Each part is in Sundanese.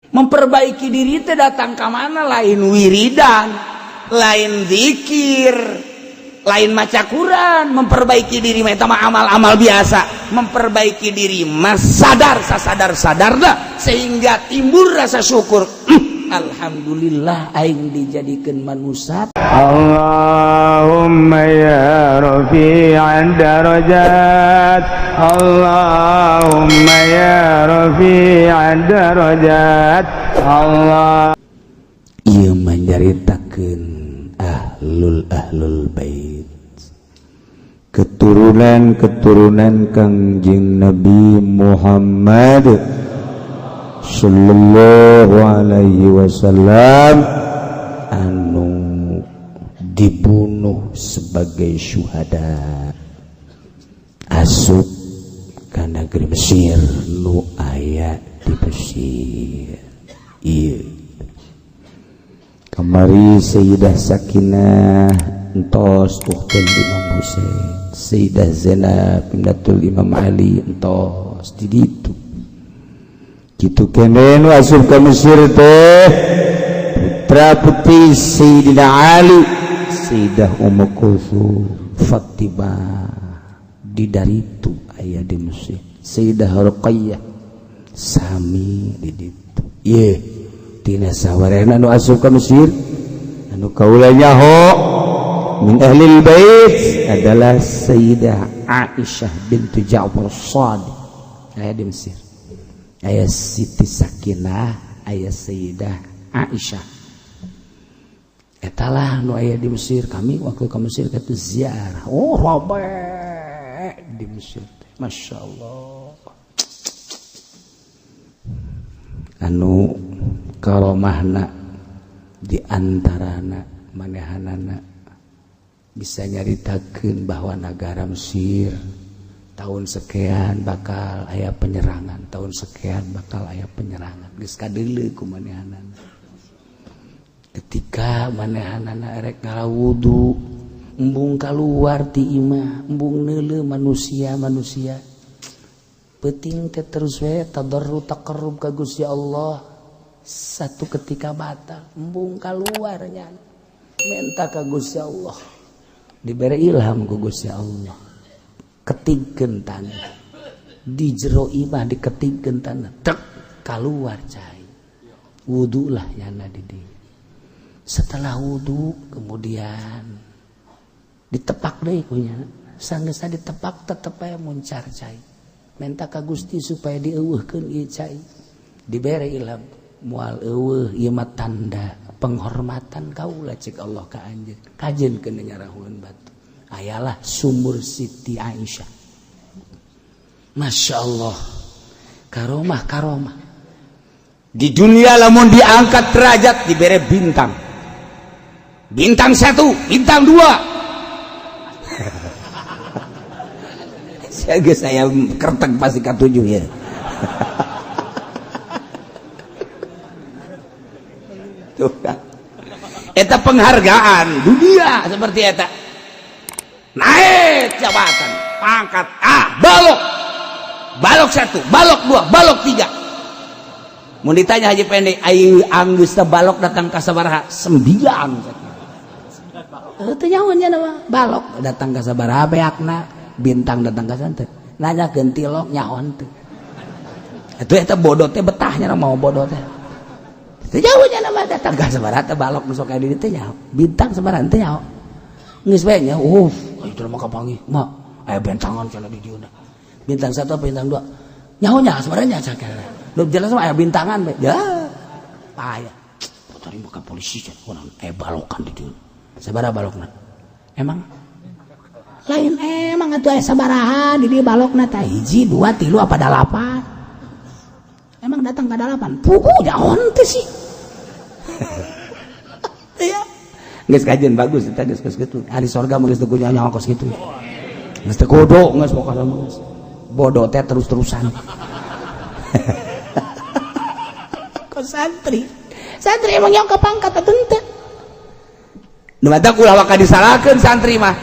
Memperbaiki diri teh datang ke mana? Lain wiridan, lain zikir, lain maca Quran. Memperbaiki diri mah eta mah amal-amal biasa. Memperbaiki diri mah sadar, sasadar sadarna, sehingga timbul rasa syukur, alhamdulillah aing dijadikan manusia. اللهم يا رفيع الدرجات، اللهم يا رفيع الدرجات، الله Ieu menceritakeun ahlul ahlul bait, keturunan keturunan Kangjeng Nabi Muhammad sallallahu alaihi wasallam anu dibunuh sebagai syuhada, asup ka negeri Mesir, nu aya di Mesir. Iya, kamari Sayyidah Sakinah entos, ukhtun Imam Husain, Sayyidah Zainab ibnatul Imam Ali entos di ditu. Kitu keneh nu asup ka Mesir teh putra putri Sayyidina Ali, Sayyidah Ummu Kulsum, Fatimah di daritu aya di Mesir, Sayyidah Ruqayyah sami di ditu. Ye, tina sawarehna nu asup ka Mesir anu kaula nyaho min ahlil bait adalah Sayyidah Aisyah bintu Ja'far Shadiq aya di Mesir, aya Siti Sakinah, aya Sayyidah Aisyah. Etalah nu aya di Mesir. Kami waktu ke Mesir ke ziarah, oh, rame di Mesir, Masya Allah. Anu karomahna di antarana manehanana bisa nyaritakeun bahwa negara Mesir tahun sekian bakal aya penyerangan, tahun sekian bakal aya penyerangan. Geus kadeuleu ku manehanana. Ketika manehanana erek ngawudu, embung keluar ti imah, embung neuleu manusia manusia penting teh, terus we tadarru taqarrub ka Gusti Allah. Satu ketika batal, embung keluarnya minta ka Gusti Allah, diberi ilham ku Gusti Allah, ketingkeun tanah di jero imah, diketingkeun tanah tek, keluar cai, wudu lah nyana di dieu. Setelah wudu kemudian ditepak deui kunya, sanggeusna ditepak tetep aya muncar cai. Minta ka Gusti supaya dieuweuhkeun ieu cai, dibere ilham, moal euweuh, ieu mah tanda penghormatan kaula, cek Allah ka anjeun. Kajeun keun nyarahueun batu, ayalah sumur Siti Aisyah. Masya Allah, karomah karomah Di dunia lamun diangkat derajat dibere bintang, bintang satu, bintang dua. Saya kertek pasti ketujuh ya. Tuh kan, eta penghargaan dunia seperti eta, naik jabatan, pangkat, ah, balok, balok satu, balok dua, balok tiga. Mau ditanya Haji Pendek, ayo anggeus teh balok datang ka sabaraha? Sembilan. Teu nyaho nya mah balok datang ka sabaraha, beakna bintang datang ka santet, nanya tilok nyaho teu. Itu eta bodoh teh betahnya mau bodoh teh. Teu nyaho nya mah datang ka sabaraha teh balok nu sok aya di teh nyaho bintang sabaraha teh nyaho. Geus bae nya, itu mah kapanggih mah aya bentangan cenah di dieu, bintang satu apa bintang dua nyaho nya sebenarnya cakera. Lu jelas mah aya bintangan bae ya, payah tadi bukan polisi cenah urang aya balokan di dieu. Sabaraha balokna emang? Lain emang atuh, aya sabaraha di dieu balokna tah? Hiji, dua, tilu, apa dalapan? Emang datang ka dalapan? Puguh nyaho teh sih ya. Geus kajian bagus eta, geus geus kitu. Ahli sorga mah geus teu kudu nyaho kos kitu. Geus teu kudu, geus pokona mah geus. Bodoh teh terus-terusan. Kok santri? Santri emang yang kepangkat atau henteu? Nu matak ulah waka disalahkeun santri mah.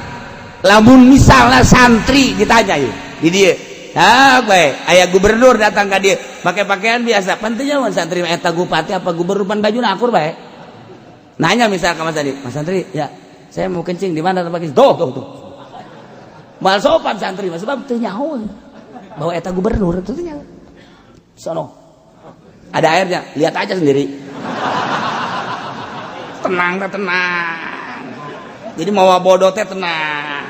Lamun misalnya santri ditanya ieu di dieu, Ah, bae aya gubernur datang ka dieu make pakaian biasa, pentingnya mun santri eta bupati apa gubernur, pan bajuna akur bae. Nanya misal ke Mas Santri, "Mas Santri, ya, saya mau kencing di mana tempat kencing?" "Tuh, tuh, tuh." Mal sopan santri, mas, sebab teu nyaho bahwa eta gubernur itu teu nyaho. "Sono. Ada airnya, lihat aja sendiri." Tenang teh tenang. Jadi mau bodoh teh tenang.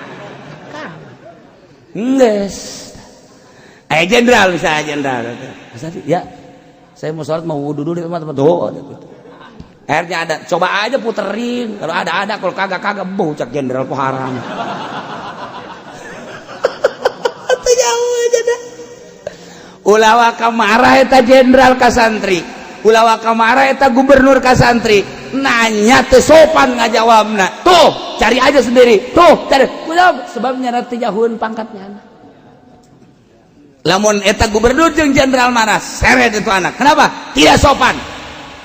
Geus. Aya jenderal misalnya, jenderal. "Mas Santri, ya, saya mau sholat, mau wudu dulu di tempat-tempat." "Tuh, ada gitu. Airnya ada, coba aja puterin. Kalau ada ada, kalau kagak kagak." Bocah jenderal kok haram. Teu jauh aja dah. Ulah waka marah eta jenderal ka santri. Ulah waka marah eta gubernur ka santri. Nanya teu sopan ngajawabna. "Tuh, cari aja sendiri. Tuh, cari." Ulah sebabnya teu jauheun pangkatnya. Lamun eta gubernur jeung jenderal marah, seret itu anak. Kenapa? Tidak sopan.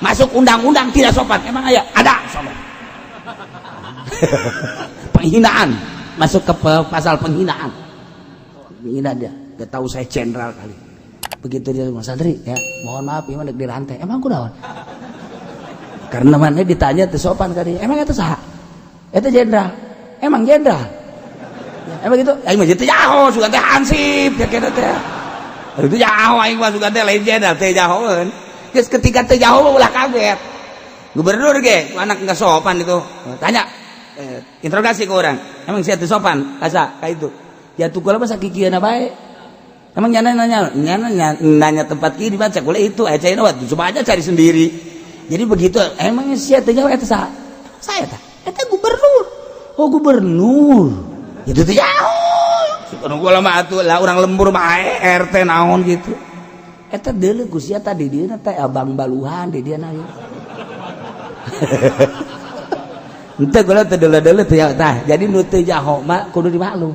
Masuk undang-undang tidak sopan. Emang aya? Ada sopan. Penghinaan. Masuk ke pasal penghinaan. Menghina dia. Gak tahu saya jenderal kali. Begitu dia, "Mas Santri, ya, mohon maaf, gimana dirantai." "Emang aku naon?" Karena mana ditanya teu sopan kali. "Emang itu saha?" "Itu jenderal." "Emang jenderal?" "Ya, emang gitu?" "Aing mah teu nyaho, sugan teh hansip ya kitu teh. Itu nyaho aing mah, sugan teh lain jenderal, teu nyahoeun." Geus, ketika teu nyaho ulah kaget. Gubernur ge, anak enggak sopan itu. Tanya, interogasi ke orang. "Emang sia teu sopan?" Asa ka itu. Ya tuh kula mah sakikieuna bae. "Emang nyana nanya, nyana nanya, nanya tempat kieu dibaca boleh itu, eh cai, coba aja cari sendiri." Jadi begitu, "Emang sia teu nyaho eta saha?" "Saya tah. Eta gubernur." "Oh, gubernur." Itu teu nyaho. Gua lama atuh lah, orang lembur mah RT naon gitu. Eta deuleu ku sia tadi dieu teh abang baluhan di dieu na. Henteu kula teu deuleu-deuleu teu tah. Jadi nu teu nyaho mah kudu dimaklum.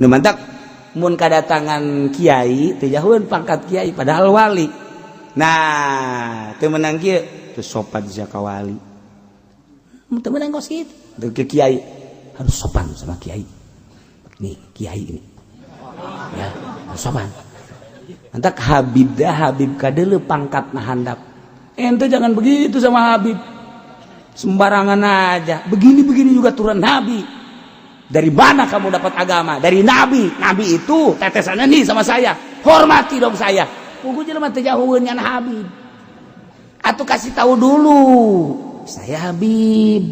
Nu mantak mun kadatangan kiai teu jauheun pangkat kiai padahal wali. Nah, teu menang kieu, teu sopan sia ka wali. Teu menang kos kitu. Teu ke kiai, harus sopan sama kiai. Nih, kiai ini. Ya, harus sopan. Mantak Habib dah, Habib kadeuleu pangkat na handap. Ente jangan begitu sama Habib. Sembarangan aja. Begini-begini juga turun Nabi. Dari mana kamu dapat agama? Dari Nabi. Nabi itu tetesannya nih sama saya. Hormati dong saya. Pugu jelema teu jauheun ngan Habib. Atau kasih tahu dulu. Saya Habib.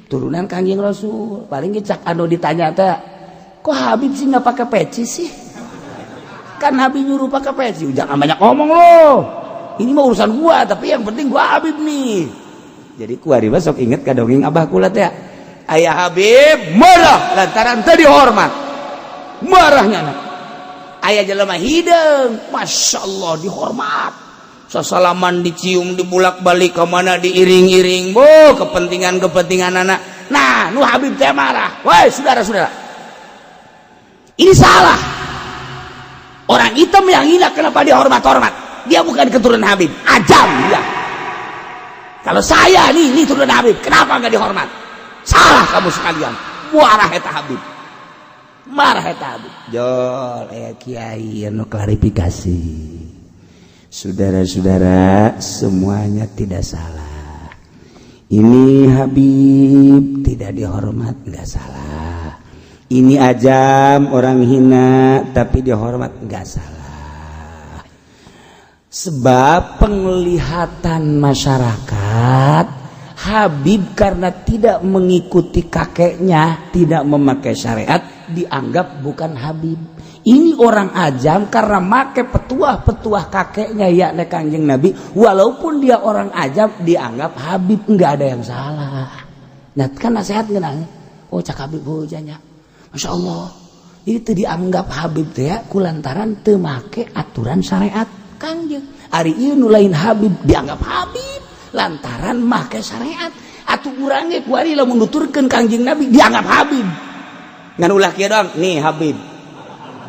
Turunan Kangjeng Rasul. Paling cak anu ditanya teh, "Kok Habib sih nggak pakai peci sih? Kan Habib nyuruh pakai peci." "Jangan banyak ngomong loh. Ini mah urusan gua, tapi yang penting gua Habib nih." Jadi kuari mah sok inget ka dongeng abah kula teh. Ayah Habib marah lantaran tadi hormat. Marahnya anak. Ayah jelema hideung, masya Allah dihormat. Sasalaman, dicium, dibulak-balik ke mana, diiring-iring, bo kepentingan-kepentingan anak. Nah, nu Habib teh marah. "Woi, saudara-saudara. Ini salah. Orang hitam yang hina kenapa dihormat-hormat? Dia bukan keturunan Habib, ajam dia. Kalau saya nih, ini turunan Habib, kenapa nggak dihormat? Salah kamu sekalian." Marah eta Habib. Marah eta Habib. Jol, eh kiai anu klarifikasi. "Saudara-saudara, semuanya tidak salah. Ini Habib tidak dihormat nggak salah. Ini ajam orang hina tapi dihormat nggak salah. Sebab penglihatan masyarakat, Habib karena tidak mengikuti kakeknya, tidak memakai syariat, dianggap bukan Habib. Ini orang ajam karena make petuah-petuah kakeknya, yakni Kanjeng Nabi, walaupun dia orang ajam dianggap Habib, nggak ada yang salah." Nah, kan nasihat ngenang. Oh, cak Habib hujanya. Masya Allah. Itu dianggap Habib teh ya, kulantaran teu make aturan syariat Kangjeng. Ari ieu nu lain Habib dianggap Habib lantaran make syariat. Atuh urang ge kuari lamun nuturkeun Kangjeng Nabi dianggap Habib. Ngan ulah kieu doang, nih Habib.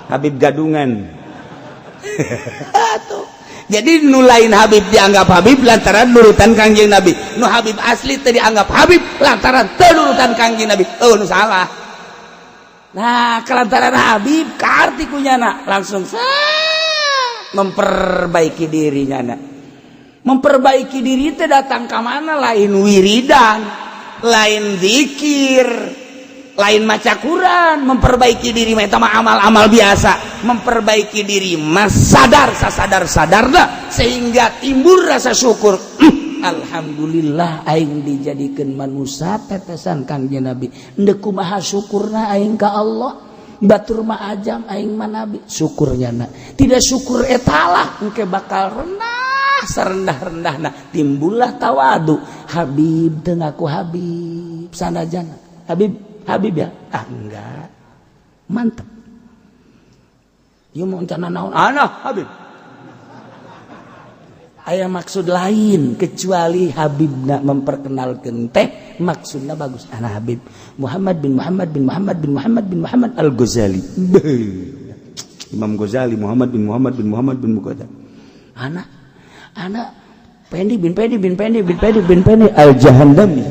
Habib gadungan. Atuh. Jadi nu lain Habib dianggap Habib lantaran nurutan Kangjeng Nabi. Nu Habib asli teu dianggap Habib lantaran teu nurutan Kangjeng Nabi. Oh, nu salah. Nah, kelantaran Habib kartu. Diperanti ku nyana langsung memperbaiki diri. Nyana memperbaiki diri teh datang ke mana? Lain wiridan, lain zikir, lain maca Quran. Memperbaiki diri mah amal-amal biasa. Memperbaiki diri mas sadar, sadar, sadar dah, sehingga timbul rasa syukur. Alhamdulillah, aing dijadikan manusia tetesan Kangjeng Nabi. Ndek kumaha syukurna aing ka Allah? Batur mah ajam, aing mah nabi. Syukurnya na tidak syukur etalah engke bakal rendah serendah-rendah. Nah, timbullah tawadu. Habib teu ngaku Habib, sanajan Habib, Habib ya. Ah, enggak, mantep. Ieu mau rencana naon? Ana Habib aya maksud lain kecuali Habib nak memperkenalkan teh maksudnya bagus. Anak Habib Muhammad bin Muhammad bin Muhammad bin Muhammad bin Muhammad Al Ghazali, Imam Ghazali Muhammad bin Muhammad bin Muhammad bin Muhammad. Anak anak Pendi bin Pendi bin Pendi bin Pendi bin Pendi Al Jahandami.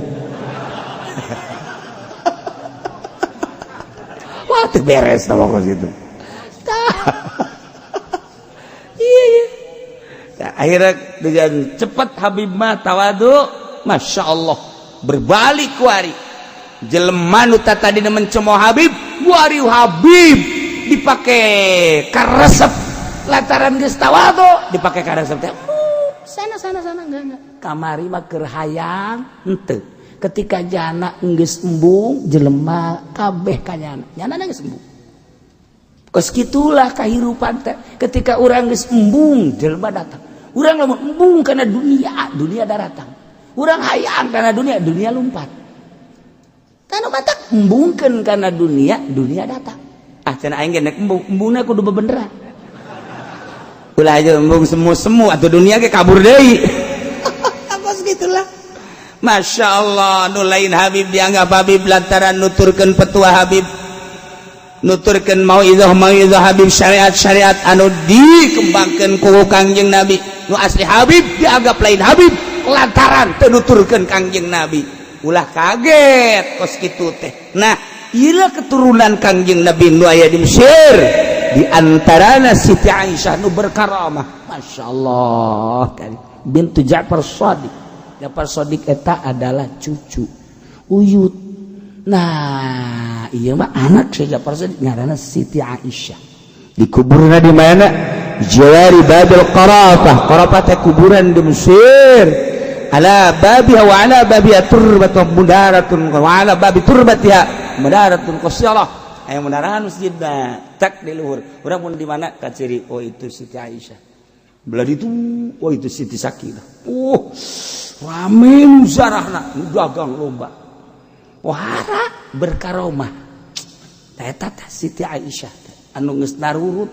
Wah, teu beres tah kos itu. Iya. Nah, akhirnya dengan cepat Habib mah tawadu, masya Allah, berbalik kuari. Jelema nu tadi mencemooh Habib, kuari Habib dipakai karesep lantaran geus tawadu, dipakai karesep teh. Sana, sana, sana, enggak, enggak. Kamari mah keur hayang henteu. Ketika jana geus embung, jelema kabeh ka nyana. Nyana geus embung. Kos kitulah kehidupan teh. Ketika urang geus embung, jelema datang. Urang lamun embung karena dunia, dunia datang. Urang hayang karena dunia, dunia lompat. Karena matak embungkeun karena dunia, dunia datang. Ah, cenah aing ge nek embung, embungna kudu bebeneran. Ulah aja embung semu-semu atau dunia ge kabur deui. Kos gitulah. Masya Allah, nu lain Habib dianggap Habib lantaran nuturkeun petua Habib, nuturkeun mauizah mauizah Habib, syariat-syariat anu dikembangkeun ku Kangjeng Nabi. Nu asli Habib dianggap lain Habib lantaran teu nuturkeun Kangjeng Nabi. Ulah kaget kos kitu teh. Nah, ieu keturunan Kangjeng Nabi nu aya di Mesir, di antarana Siti Aisyah nu berkaramah, Masya Allah, bintu Ja'far Shadiq. Ja'far Shadiq eta adalah cucu uyut. Nah, iya mah anak si Ja'far Shadiq ngaranna Siti Aisyah. Dikuburna di mana? Jawari Babil Qarafah. Qarafah teh kuburan di Mesir. Ala babiha wa ala babiha turbatun mudaratun wa ala babi turbatiha mudaratun qasirah. Aya munarahan masjidna tak di luhur. Urang mun di mana kaciri, oh, itu Siti Aisyah. Belah itu, oh, itu Siti Sakinah. Oh, rame nu zarahna, nu dagang lomba. Wahara berkaromah. Eta teh Siti Aisyah anu geus narurut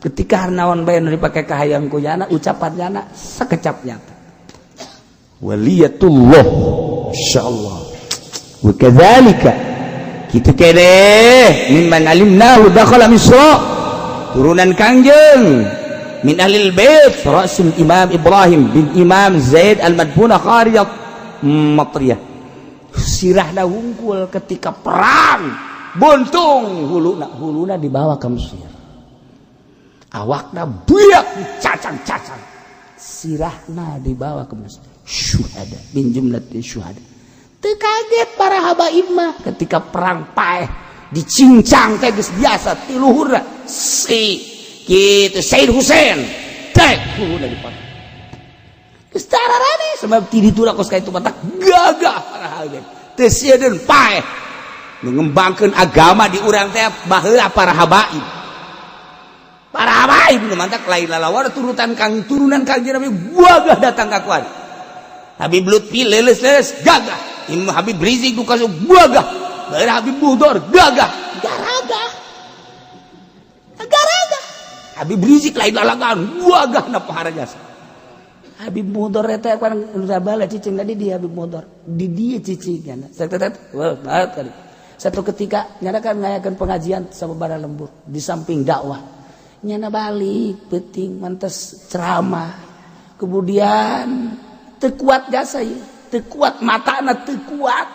ketika naon bae nu dipake kahayang ku nyana, ucapan nyana sakecap nyata. Waliyatullah, insyaallah. Wa kadzalika, kitu kene, mimman alimnahu dakhala Misra, turunan Kangjeng min ahlil bait rasul Imam Ibrahim bin Imam Zaid al-Madfuna kharijat Matriyah. Sirahna wungkul ketika perang buntung, huluna huluna dibawa ke Mesir, awakna buyak cacang-cacang, sirahna dibawa ke Mesir, syuhada min jumlati syuhada. Teu kaget para habaib mah ketika perang paeh dicincang teh geus biasa. Ti luhurna si kitu Said Husain teh huluna dipotong. Geus tararane sebab ti ditu kos ka itu matak gagah para habaib teu sieun paeh. Mengembangkan agama di urang teh baheula para habaib, para habaib nu mantak lain lalawar turutan kang turunan Kangjeng Nabi gagah datang ka kuat. Habib Lutfi leles-leles gagah, Imam Habib Rizik nu kasih gagah, daerah Habib Muhdor gagah, garaga garaga Habib Rizik lain lalagan gagah na pahara jasa. Habib Muhdor eta kan udah bala cicing tadi di Habib Muhdor di dia cicing. Satu ketika nyana kan ngayakeun pengajian sama bara lembur di samping dakwah, nyana balik penting mantes ceramah, kemudian tekuat jasa ya, tekuat matana, tekuat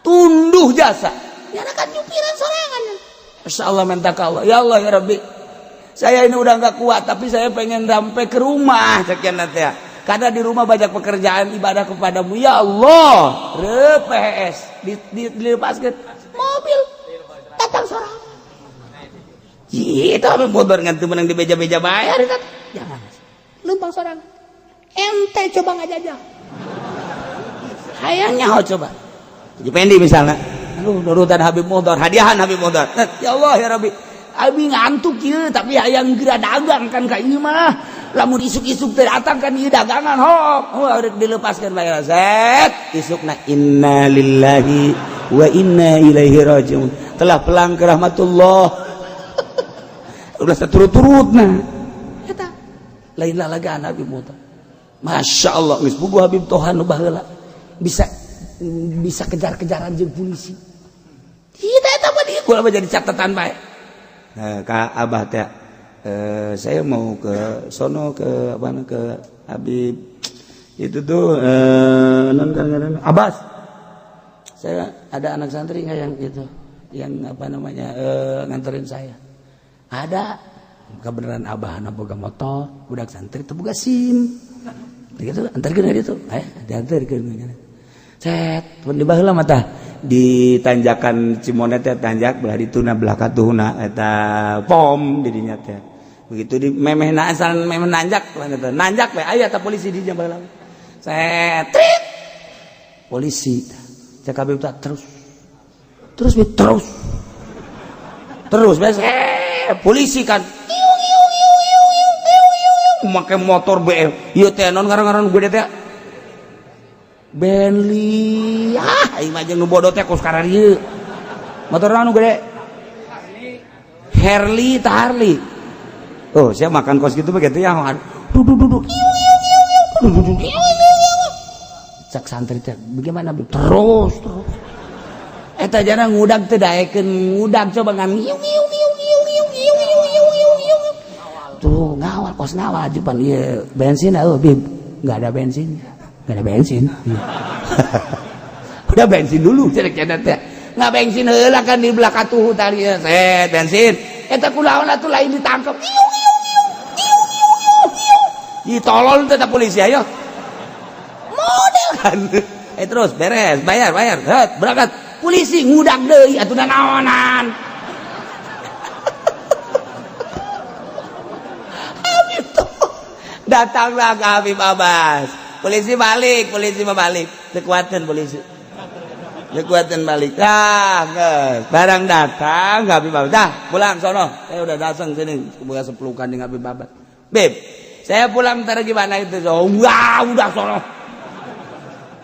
tunduh jasa. Nyana kan nyupiran sorangan. Masya Allah, minta ke Allah, "Ya Allah, ya Rabbi, saya ini udah nggak kuat, tapi saya pengen sampai ke rumah," sekian nanti ya, karena di rumah banyak pekerjaan ibadah kepadamu, ya Allah. PS di, dilepaskan mobil, datang seorang itu apa motor ngantu menang di beja-beja bayar itu. Jangan lumpang seorang ente, coba ngajajah hayangnya. Oh, coba Pendi misalnya. Aduh, nurutan Habib Muhdar, hadiahan Habib Muhdar. "Ya Allah, ya Rabbi, abi ngantuk ya, tapi hayang geura dagang kan ka ieu mah. Lamun isuk-isuk teu datang kan ieu dagangan hok." Oh, rek dilepaskan bayar. Set, isukna innalillahi wa inna ilaihi rajiun. Telah pulang ke rahmatullah. Udah saturut-turut nah. Eta lain lalagaan Habib Muhdar. Masya Allah, geus bubu Habib Tohan nu baheula. Bisa bisa kejar-kejaran jeung polisi. Tidak, eta mah dia gua jadi catatan bae. Nah, ka Abah teh, saya mau ke sono, ke apa, ke Habib itu tuh, non kan Abbas. Saya ada anak santri nggak yang itu, yang apa namanya, nganterin saya? Ada kebenaran Abah na boga motor, budak santri itu boga SIM. Begitu antarkeun itu, diantarkeun. Set, pun di baheula mah tah di tanjakan Cimonet teh, tanjak belah dituna, belah katuhna eta pom di dinya teh. Begitu di memeh na asal memeh nanjak eta nanjak we aya ta polisi di baheula. Set, trit. Polisi cek Habib tak terus. Terus terus. Terus bes polisi kan make motor BM ieu teh, non ngaran-ngaran gede teh, Bentley. Ah, aing mah jeung nu bodoh teh kos ieu motor anu gede, Harley tah, Harley. Oh, saya makan kos gitu begitu ya, duduk duduk duduk. Cak santri teh, "Bagaimana?" "Terus, terus." Eta jana ngudag teh daekeun ngudag, coba ngan ngiung ngiung ngiung ngiung ngiung ngiung ngiung ngiung ngiung tuh ngawal, kos ngawal jupan ieu bensin. Oh, Bib, nggak ada bensin, nggak ada bensin. Udah bensin dulu cerek teh, nggak bensin heula kan di belakang tuh tadi ya. Set, bensin eta kunaon atuh lain ditangkap. Iung iung iung iung iung iung iung. Ih, tolol tetap polisi, ayo model kan. Eh, terus beres, bayar bayar, het, berangkat. Polisi ngudak deui atuh, naonan Habib tuh. Datanglah ke Habib Abbas polisi, balik, polisi mah balik, kekuatan polisi kekuatan balik. Ah, geus barang datang ke Habib Abbas, "Dah pulang sono, saya udah datang sini." Buka sepelukan dengan Habib Abbas. "Bib, saya pulang ntar gimana itu?" "So, wah, udah sono."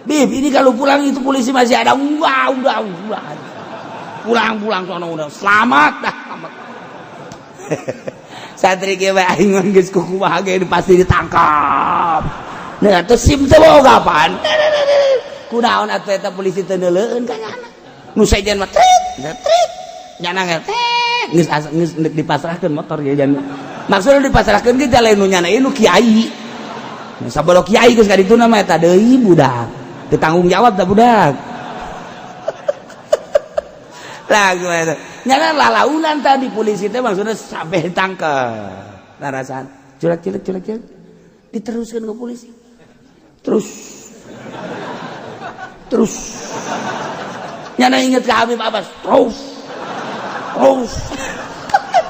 "Bib, ini kalau pulang itu polisi masih ada." "Wah, udah. Pulang, pulang sono, udah. Selamat dah, selamat." Santri kieu bae aing mah geus kumaha ge pasti ditangkap. Nah, atuh SIM teh boga apaan? Kunaon atuh eta polisi teu neuleueun ka nyana? Nu sejen mah trit, trit. Nyana ge teh geus geus dipasrahkeun motor ge jan. Maksudna dipasrahkeun ge lain nu nyana ieu nu kiai. Sabolo kiai geus ka dituna mah eta deui budak. Teu tanggung jawab tah budak. Lah gimana? Nyana lalaunan tadi polisi teh maksudnya sampai ditangkap. Nah, rasaan culak culak culak culak diteruskan ke polisi. Terus terus nyana inget ke Habib Abbas, terus terus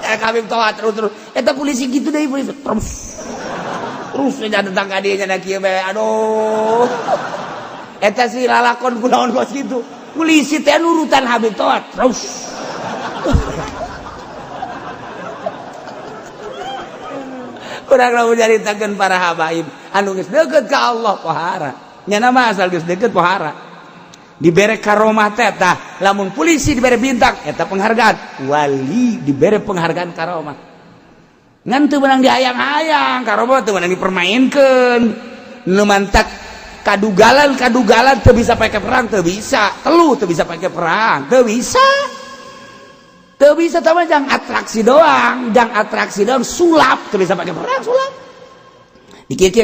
ke Habib Toha, terus terus. Eta polisi gitu deh, polisi terus terus nya tentang ka dieu nyana kieu bae. Aduh, eta si lalakon kunaon kos gitu polisi teh nurutan Habib Toha terus. Kurang lamun nyaritakeun para habaib anu geus deukeut ka Allah pohara. Nya mah asal geus deukeut pohara. Dibere karomah teh tah, lamun polisi dibere bintang eta penghargaan, wali dibere penghargaan karomah. Ngan teu meunang diayang-ayang, karomah teu meunang dipermainkeun. Nu mantak kadugalan kadugalan teu bisa pakai perang, teu bisa. Telu teu bisa pakai perang, teu bisa. Teu bisa tama jangan atraksi doang, jangan atraksi doang, sulap teu bisa pakai perang, sulap. Dikir-kir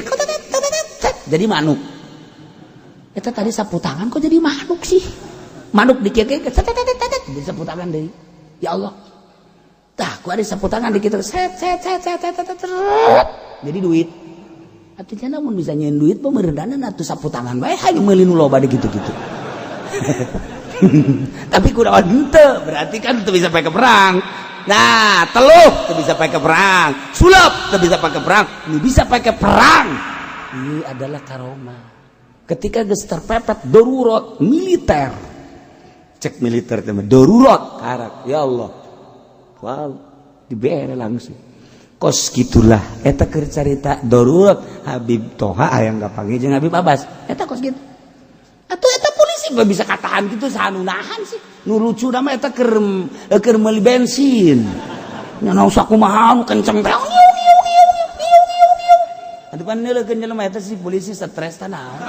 jadi manuk. Eta tadi sapu tangan kok jadi manuk sih? Manuk dikir-kir jadi sapu tangan deui. Ya Allah. Tah, ku ada sapu tangan di kitu, set set set set set set, jadi duit. Artinya namun bisa nyeun duit pemerdanan atuh sapu tangan bae hayu meuli nu loba di kitu-kitu. Tapi kunaon henteu, berarti kan teu bisa pakai perang. Nah, teluh teu bisa pakai perang, sulap teu bisa pakai perang, ini bisa pakai perang. Ini adalah karomah. Ketika geus terpepet darurat militer. Cek militer teh darurat karak, ya Allah. Wow, dibere langsung. Kos gitulah eta keur carita darurat Habib Toha hayang kapanggih jeung Habib Abbas. Eta kos gitu. Atuh eta polisi mah bisa katahan gitu, saha nu nahan sih. Nu lucu nama eta keur keur meuli bensin. Nya naon sakumaha nu kenceng teh. Atuh pan neuleukeun jelema eta si polisi stres tah naon.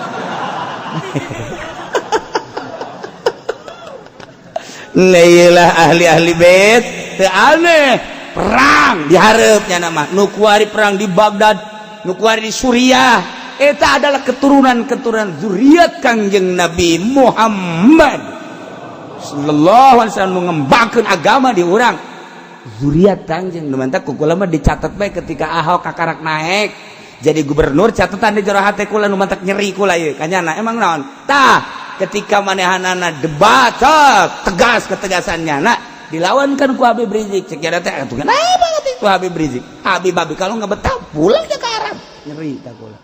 Leilah ahli-ahli bait teu aneh perang diharapnya nama nu kuari perang di Baghdad, nu kuari di Suriah, eta adalah keturunan-keturunan zuriat Kangjeng Nabi Muhammad sallallahu alaihi wasallam mengembangkan agama di urang zuriat Kangjeng. Nu mantak ku kula mah dicatat bae ketika Ahok kakarak naik jadi gubernur, catatan di jero hate kula nu mantak nyeri kula ieu kanyana emang naon tah ketika manehanana debat cok, tegas ketegasannya nah dilawankan ku Habib Rizik, cek teh atuh kenapa itu Habib Rizik, Habib Habib kalau nggak betah pulang ke Arab. Nyeri tak kula.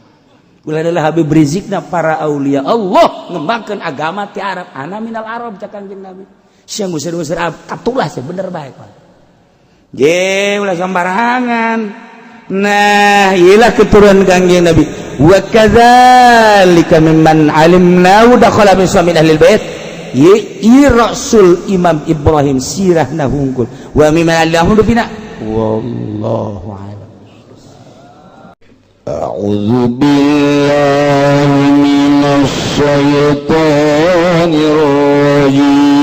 Kula adalah Habib Rizik na para aulia Allah ngembangkan agama ti Arab, ana minal Arab cak Kanjeng Nabi, sia ngusir-ngusir Arab katulah sih bener baik Pak. Je ulah sembarangan. Nah, iyalah keturunan Kangjeng Nabi. Wa kadzalika mimman alimna dakhala min suami ahli bait. Ye Rasul Imam Ibrahim sirahna hungkul. Wa mimman alimnahu bina. Wallahu a'lam. أعوذ بالله من الشيطان الرجيم.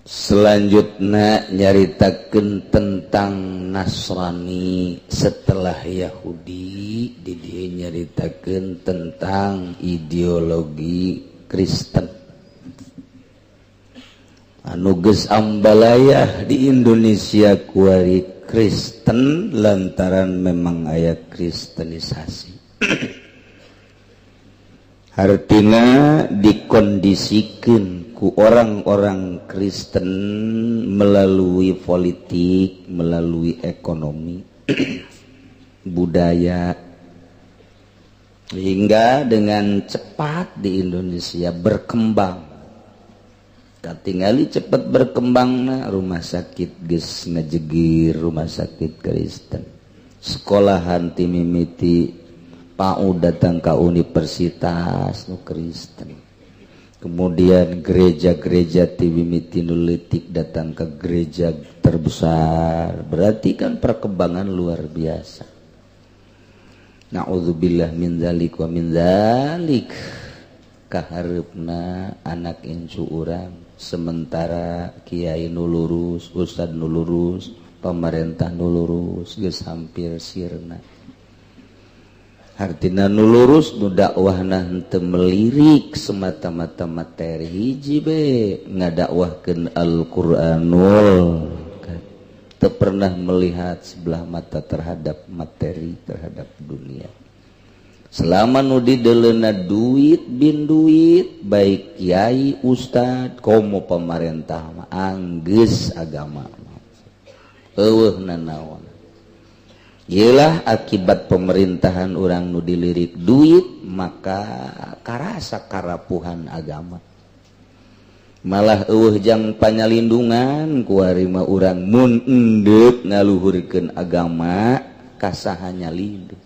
Selanjutnya nyaritakeun tentang Nasrani setelah Yahudi, di dieu nyaritakeun tentang ideologi Kristen anu geus ambalayah di Indonesia kuari Kristen lantaran memang aya kristenisasi. Hartina dikondisikan ku orang-orang Kristen melalui politik, melalui ekonomi, budaya, hingga dengan cepat di Indonesia berkembang. Katingali cepat berkembang nah, rumah sakit geus ngejegir rumah sakit Kristen, sekolahan timimiti PAUD datang ke universitas nu Kristen, kemudian gereja-gereja timimiti nu leutik datang ke gereja terbesar. Berarti kan perkembangan luar biasa. Na'udzubillah min dzalik wa min dzalik. Kahareupna anak incu urang, sementara kiai nu lurus, ustad nu lurus, pemerintah nu lurus geus hampir sirna. Hartina nu lurus nu dakwahna henteu melirik semata-mata materi, hiji be ngadakwahkeun Al-Qur'anul, teu pernah melihat sebelah mata terhadap materi, terhadap dunia. Selama nu dideleuna duit bin duit, baik kiai, ustad, komo pemerintah mah anggeus agama eueuh nanaon. Yelah akibat pemerintahan orang nu dilirik duit, maka karasa karapuhan agama, malah eueuh jang panyalindungan kuari mah. Urang mun endek ngaluhurkeun agama kasaha nyalindung?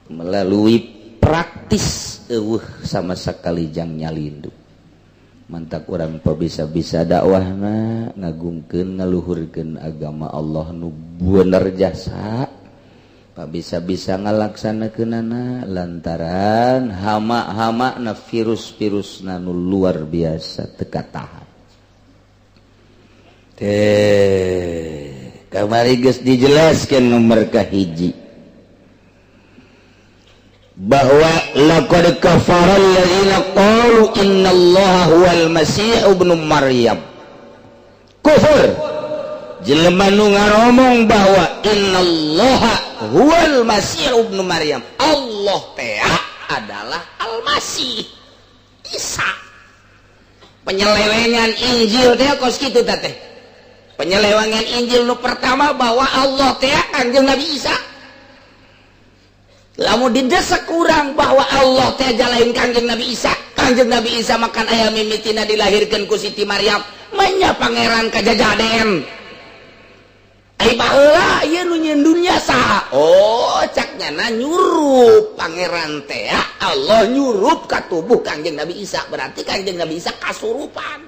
Melalui praktis eueuh sama sekali jang nyalindung. Mantak urang bisa-bisa dakwahna ngagungkeun ngaluhurkeun agama Allah nu bener jasa, bisa-bisa ngalaksanakeunana lantaran hama-hama na virus-virus nu luar biasa teu katahan teh. Kamari geus dijelaskeun nomor kahiji bahwa laqad kafara alladziina qalu innallaha huwal masih ibnu Maryam. Kufur. Jelema nu ngaromong bahwa innallaha huwal masih ibnu Maryam, Allah teh adalah Al-Masih Isa. Penyelewengan Injil teh kos kitu teh. Penyelewengan Injil nu pertama bahwa Allah teh Kanjeng Nabi Isa. Lamun didesak kurang bahwa Allah teh lain Kanjeng Nabi Isa, Kanjeng Nabi Isa makan aya mimitina dilahirkan ku Siti Maryam, manya pangeran kajajaden. Ai baheula ieu nu nyieun dunya saha? Oh, cak nyana nyurup pangeran teh Allah nyurup ka tubuh Kanjeng Nabi Isa, berarti Kanjeng Nabi Isa kasurupan.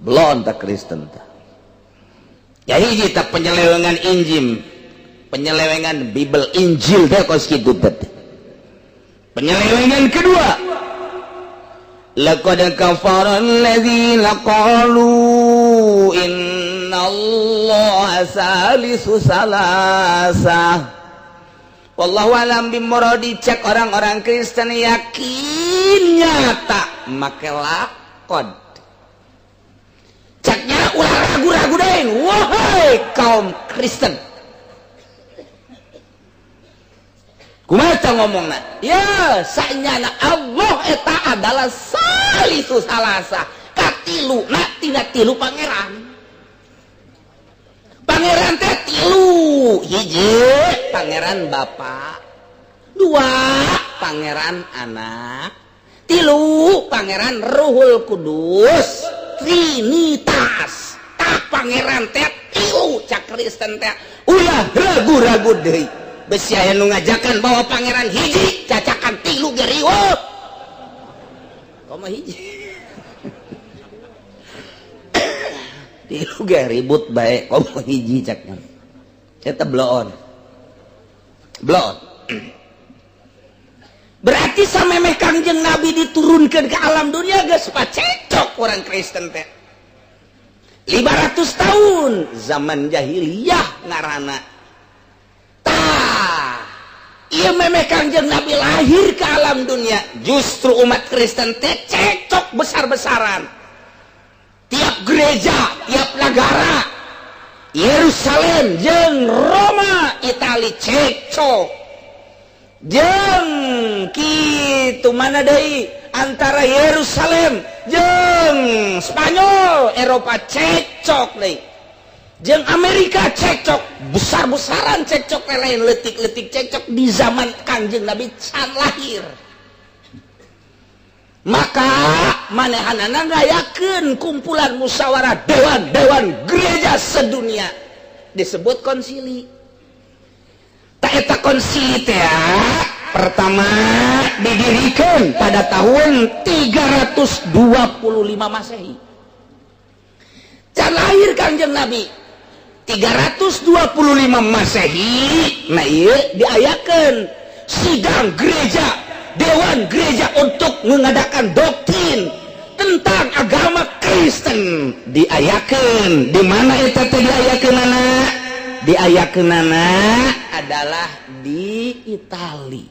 Belum tak Kristen teh. Ya hiji tak penyelewengan Injil, penyelewengan Bible Injil teh kos kitu teh. Penyelewengan kedua, laqad kafara alladzina qalu innallaha salisu salasah. Wallahu alam bimuradi. Cek orang-orang Kristen yakin nyata make laqad. Ceknya ulah ragu-ragu deui, wahai kaum Kristen. Kumaha ngomongna? Ya, sanyana Allah eta adalah salisu salasa, katilu na tina tilu pangeran. Pangeran teh tilu, hiji pangeran Bapa, dua pangeran Anak, tilu pangeran Ruhul Kudus, Trinitas. Tak pangeran teh tilu cak Kristen teh ulah ragu-ragu deui. Besi aya nu ngajakan bahwa pangeran hiji, cacakan tilu ge riweuh. Komo hiji. Tilu ge ribut bae, komo hiji caknya. Eta bloon. Bloon. Berarti samemeh Kangjeng Nabi diturunkan ke alam dunia geus pacecok orang Kristen teh. 500 tahun zaman jahiliyah ngarana. Tah, ieu memeh Kangjeng Nabi lahir ke alam dunia, justru umat Kristen teh cekcok besar-besaran. Tiap gereja, tiap negara, Yerusalem jeung Roma, Itali cekcok. Jeung kitu mana deui antara Yerusalem jeung Spanyol, Eropa cekcok deui. Jeung Amerika cekcok, besar-besaran cekcok, lain letik-letik cekcok di zaman Kangjeng Nabi can lahir. Maka manehanana ngayakeun kumpulan musyawarah dewan-dewan gereja sedunia disebut konsili. Tak eta konsili teh pertama didirikan pada tahun 325 Masehi. Can lahir Kangjeng Nabi 325 Masehi. Nah ieu diayakeun sidang gereja, dewan gereja untuk mengadakan doktrin tentang agama Kristen. Diayakeun di mana eta teh diayakeunana? Diayakeunana adalah di Itali.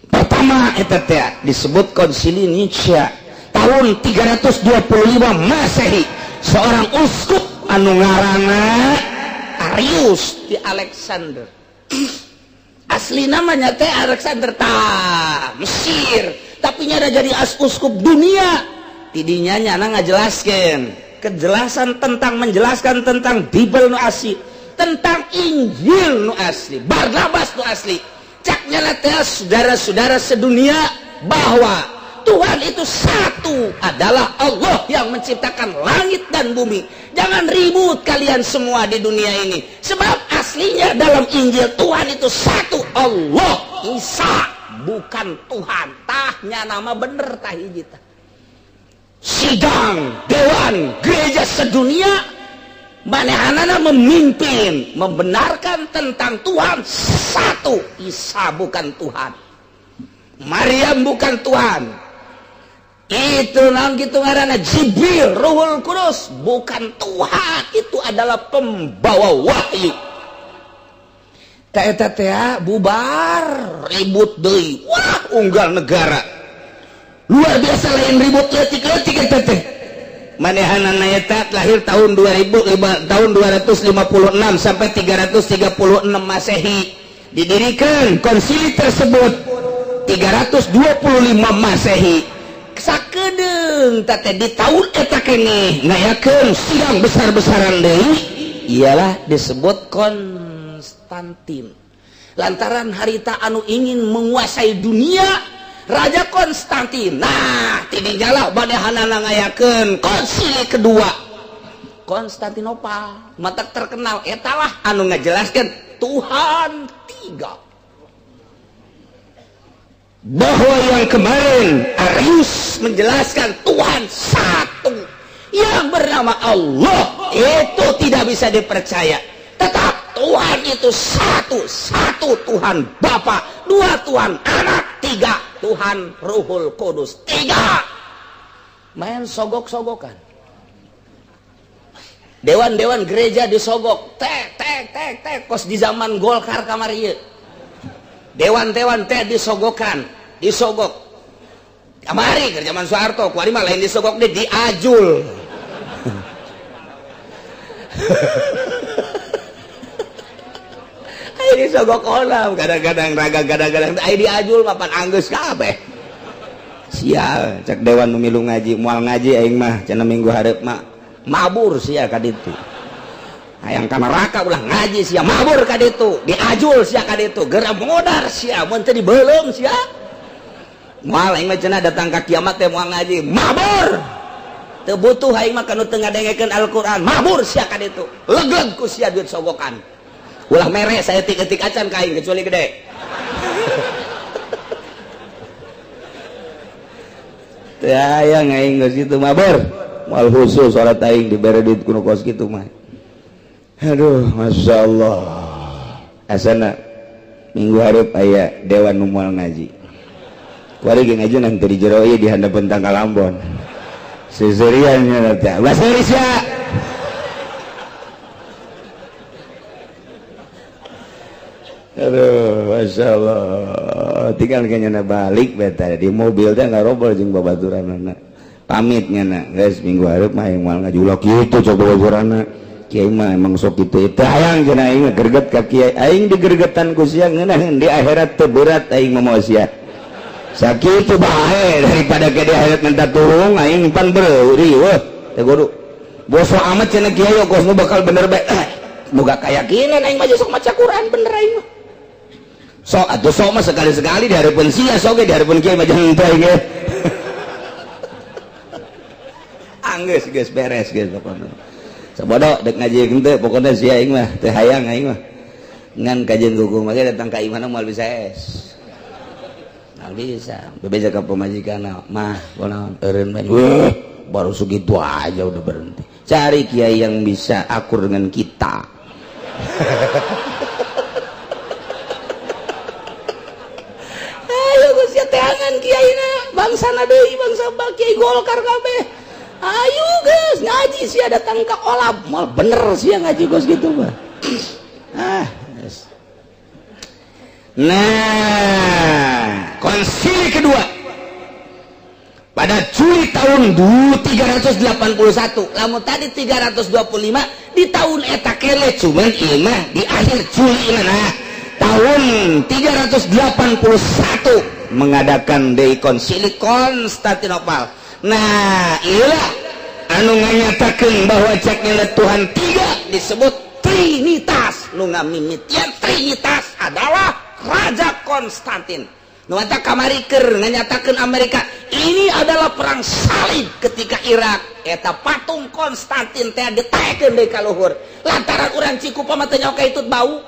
Pertama eta teh disebut Konsili Nicea tahun 325 Masehi. Seorang uskup anu ngaranna Arius di Alexander. Asli namanya teh Alexander ta Mesir, tapi nyada jadi uskup dunia. Tidinya nyana ngajelaskeun kejelasan tentang menjelaskan tentang Bible nu asli, tentang Injil nu asli, Barnabas nu asli. Cak nyana teh saudara-saudara sedunia bahwa Tuhan itu satu, adalah Allah yang menciptakan langit dan bumi. Jangan ribut kalian semua di dunia ini. Sebab aslinya dalam Injil Tuhan itu satu, Allah Isa bukan Tuhan. Tahnya nama bener tah hiji tah. Sidang dewan gereja sedunia manehanana memimpin membenarkan tentang Tuhan satu, Isa bukan Tuhan, Maryam bukan Tuhan, itu naon gitu ngaranna Jibril Ruhul Kudus bukan Tuhan, itu adalah pembawa wahyu. Eta teh bubar ribut deui. Wah, unggal negara luar biasa, lain ribut leutik-leutik eta teh. Manehanana eta lahir tahun 2000, tahun 256 sampai 336 Masehi. Didirikan konsili tersebut 325 Masehi. Sakedeung teh di tahun eta keneh ngayakeun sidang besar-besaran deui, ialah disebut Konstantin. Lantaran harita anu ingin menguasai dunia Raja Konstantin. Nah, tidinya manehanana ngayakeun konsili kedua Konstantinopal, matak terkenal etalah anu ngajelaskan Tuhan tiga, bahwa yang kemarin Arius menjelaskan Tuhan satu yang bernama Allah itu tidak bisa dipercaya. Tetap Tuhan itu satu, satu Tuhan Bapa, dua Tuhan Anak, tiga Tuhan Ruhul Kudus, tiga. Main sogok-sogokan, dewan-dewan gereja disogok, tek tek tek tek, kos di zaman Golkar kamari dewan-dewan teh disogokan, disogok. Kamari ke zaman Soeharto kuari mah lain disogok deh, diajul. Ayo disogok olam kadang-kadang raga, kadang-kadang ayo diajul mapan anggeus kabeh. Sial, cek dewan nu milu ngaji, moal ngaji aing mah cenah minggu hareup mah. Mabur sia ka ditu, hayang ka neraka ulah ngaji sia, mabur ka ditu, diajul sia ka ditu, geura modar sia mun teu dibeuleum sia. Moal aing mah cenah datang ka kiamat teh moal ngaji, mabur. Teu butuh aing mah kanu teu ngadengekeun Al-Qur'an, mabur sia ka ditu. Legleg ku sia duit sogokan. Ulah mere saeutik-eutik acan ka aing kecuali gede. Teu hayang aing geus kitu mabur. Moal khusus salat aing dibere duit kuno kos kitu mah. Aduh, Masya Allah. Asana minggu hareup aya dewan nu moal ngaji. Kuari ge ngaji nanti di jero ieu di handapeun tangkal ambon. Seserian nya teh. Bahasa Indonesia. Aduh, Masya Allah. Tinggal kayaknya balik beta di mobil teh ngarobol jeung babaturanana. Pamit nya guys, minggu hareup mah yang moal ngaji ulah kitu coba babaturanna. Kiai mah emang sok kitu teu hayang cenah aing greget ka kiai. Aing digergetan ku sia ngeunaheun di akhirat teu berat aing mah moal sia. Sakitu bae daripada ke di akhirat minta tulung aing pan beuri weuh teu kudu. Boso amat cenah kiai kos nu bakal bener bae. Boga keyakinan aing mah sok maca Quran bener aing mah. Sok atuh sok mah sekali-sekali di hareupeun sia sok ge di hareupeun kiai mah jangan teh ge. Anggeus geus beres geus pokona. Sabodo dek ngaji henteu pokona sia aing mah teu hayang aing mah. Ngan kajian hukum mah datang ka imahna moal bisa es. Moal bisa. Bebeja ka pamajikanna mah kunaon eureun bae. Wah, baru segitu aja udah berhenti. Cari kiai yang bisa akur dengan kita. Ayo geus teangan kiaina bangsana deui bangsa kiai Golkar kabeh. Ayo guys ngaji sia datang ke olab mal bener sia ngaji geus gitu mah. Ah, yes. Nah, konsili kedua pada Juli tahun 381, lamun tadi 325 di tahun eta kele cuman ieu mah di akhir Juli nah tahun 381 mengadakan deui konsili Konstantinopel. Nah, iyalah anu nganyatakeun bahwa ceknya Tuhan tiga disebut Trinitas. Nu ngamimitian Trinitas adalah Raja Konstantin. Nu eta kamari keur nganyatakeun Amerika ini adalah perang salib ketika Irak eta patung Konstantin teh ditaekeun deui ka luhur. Lantaran urang Cikupa mah teu nyaho ka itu bau.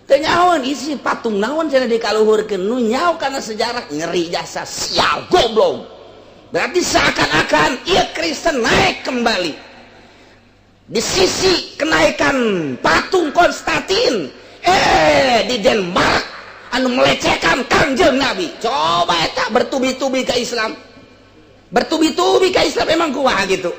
Teu nyahoan isi patung naon cenah dikaluhurkeun, nu nyaho kana sejarah ngeri jasa sial goblok. Berarti seakan-akan ia Kristen naik kembali. Di sisi kenaikan patung Konstantin, di Denmark anu melecehkan Kangjeng Nabi. Coba eta bertubi-tubi ke Islam. Bertubi-tubi ke Islam emang kumaha gitu.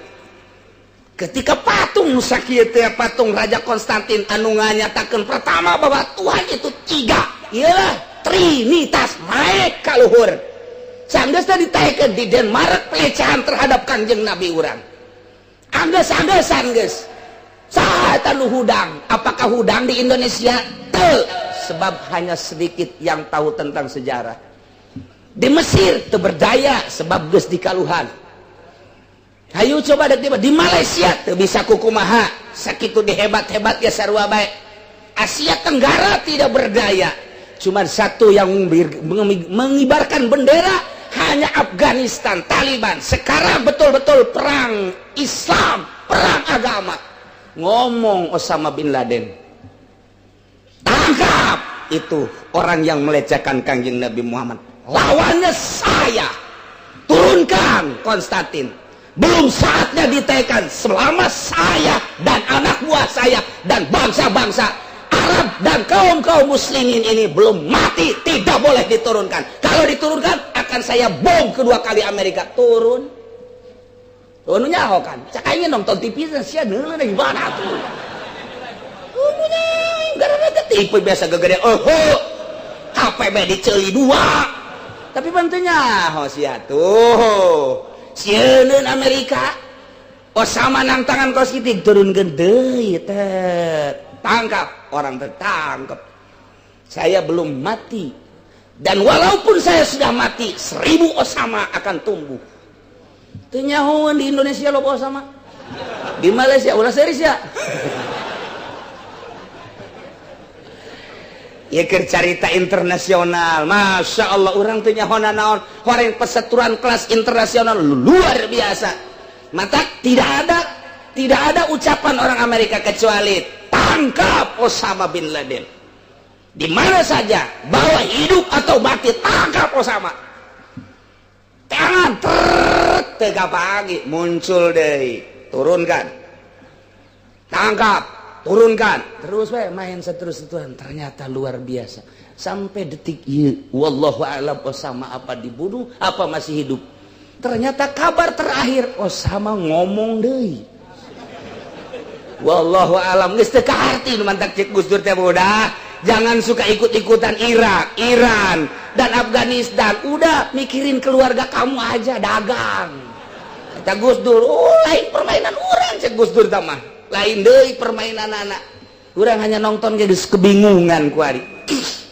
Ketika patung nu sakieu teh patung Raja Konstantin anu nganyatakeun pertama bahwa Tuhan itu tiga, ialah Trinitas naik ka luhur. Sanggeus ditaekeun di Denmark pelecehan terhadap Kangjeng Nabi urang. Anggeus-anggesan geus. Saha eta nu hudang? Apakah hudang di Indonesia? Teu, sebab hanya sedikit yang tahu tentang sejarah. Di Mesir teu berdaya sebab geus dikaluhan. Hayu coba dek di Malaysia teu bisa kukumaha, sakitu dihebat-hebat ya sarua bae. Asia Tenggara tidak berdaya. Cuman satu yang mengibarkan bendera hanya Afghanistan, Taliban. Sekarang betul-betul perang Islam, perang agama. Ngomong Osama bin Laden, tangkap itu orang yang melecehkan Kangjeng Nabi Muhammad. Lawannya saya. Turunkan Konstantin. Belum saatnya ditekan selama saya dan anak buah saya dan bangsa-bangsa Arab dan kaum-kaum muslimin ini belum mati, tidak boleh diturunkan. Kalau diturunkan akan saya bom kedua kali Amerika. Turun. Turun nyaho kan. Cak aing nonton TV sia neuleuh gimana tuh. Nya gara-gara TV biasa gegede, oh, HP be diceuli dua. Tapi bantunya nyaho sia tuh. Sieun Amerika. Osama nang tangan kos kitu turunkeun deui teh. Tangkap orang, tertangkap. Saya belum mati. Dan walaupun saya sudah mati, 1000 Osama akan tumbuh. Teu nyahoan di Indonesia loba Osama. Di Malaysia ulah serius ya. Ya keur carita internasional. Masya Allah, urang teu nyaho naon. Horeng perseteruan kelas internasional luar biasa. Mata tidak ada ucapan orang Amerika kecuali tangkap Osama bin Laden. Di mana saja, bawa hidup atau mati, tangkap Osama. Tangan tega pagi muncul deh, turunkan, tangkap, turunkan, terus we main seterus Tuhan. Ternyata luar biasa sampai detik ini, wallahu a'lam, Osama apa dibunuh apa masih hidup. Ternyata kabar terakhir Osama ngomong deh, wallahu alam, geus teu kaharti nu mantak cek Gus Dur teh. Udah, jangan suka ikut-ikutan Irak, Iran, dan Afghanistan. Udah, mikirin keluarga kamu aja, dagang. Kata Gus Dur, oh, lain permainan orang cek Gus Dur mah. Lain deui permainan anak. Urang hanya nonton geus kebingungan kuari.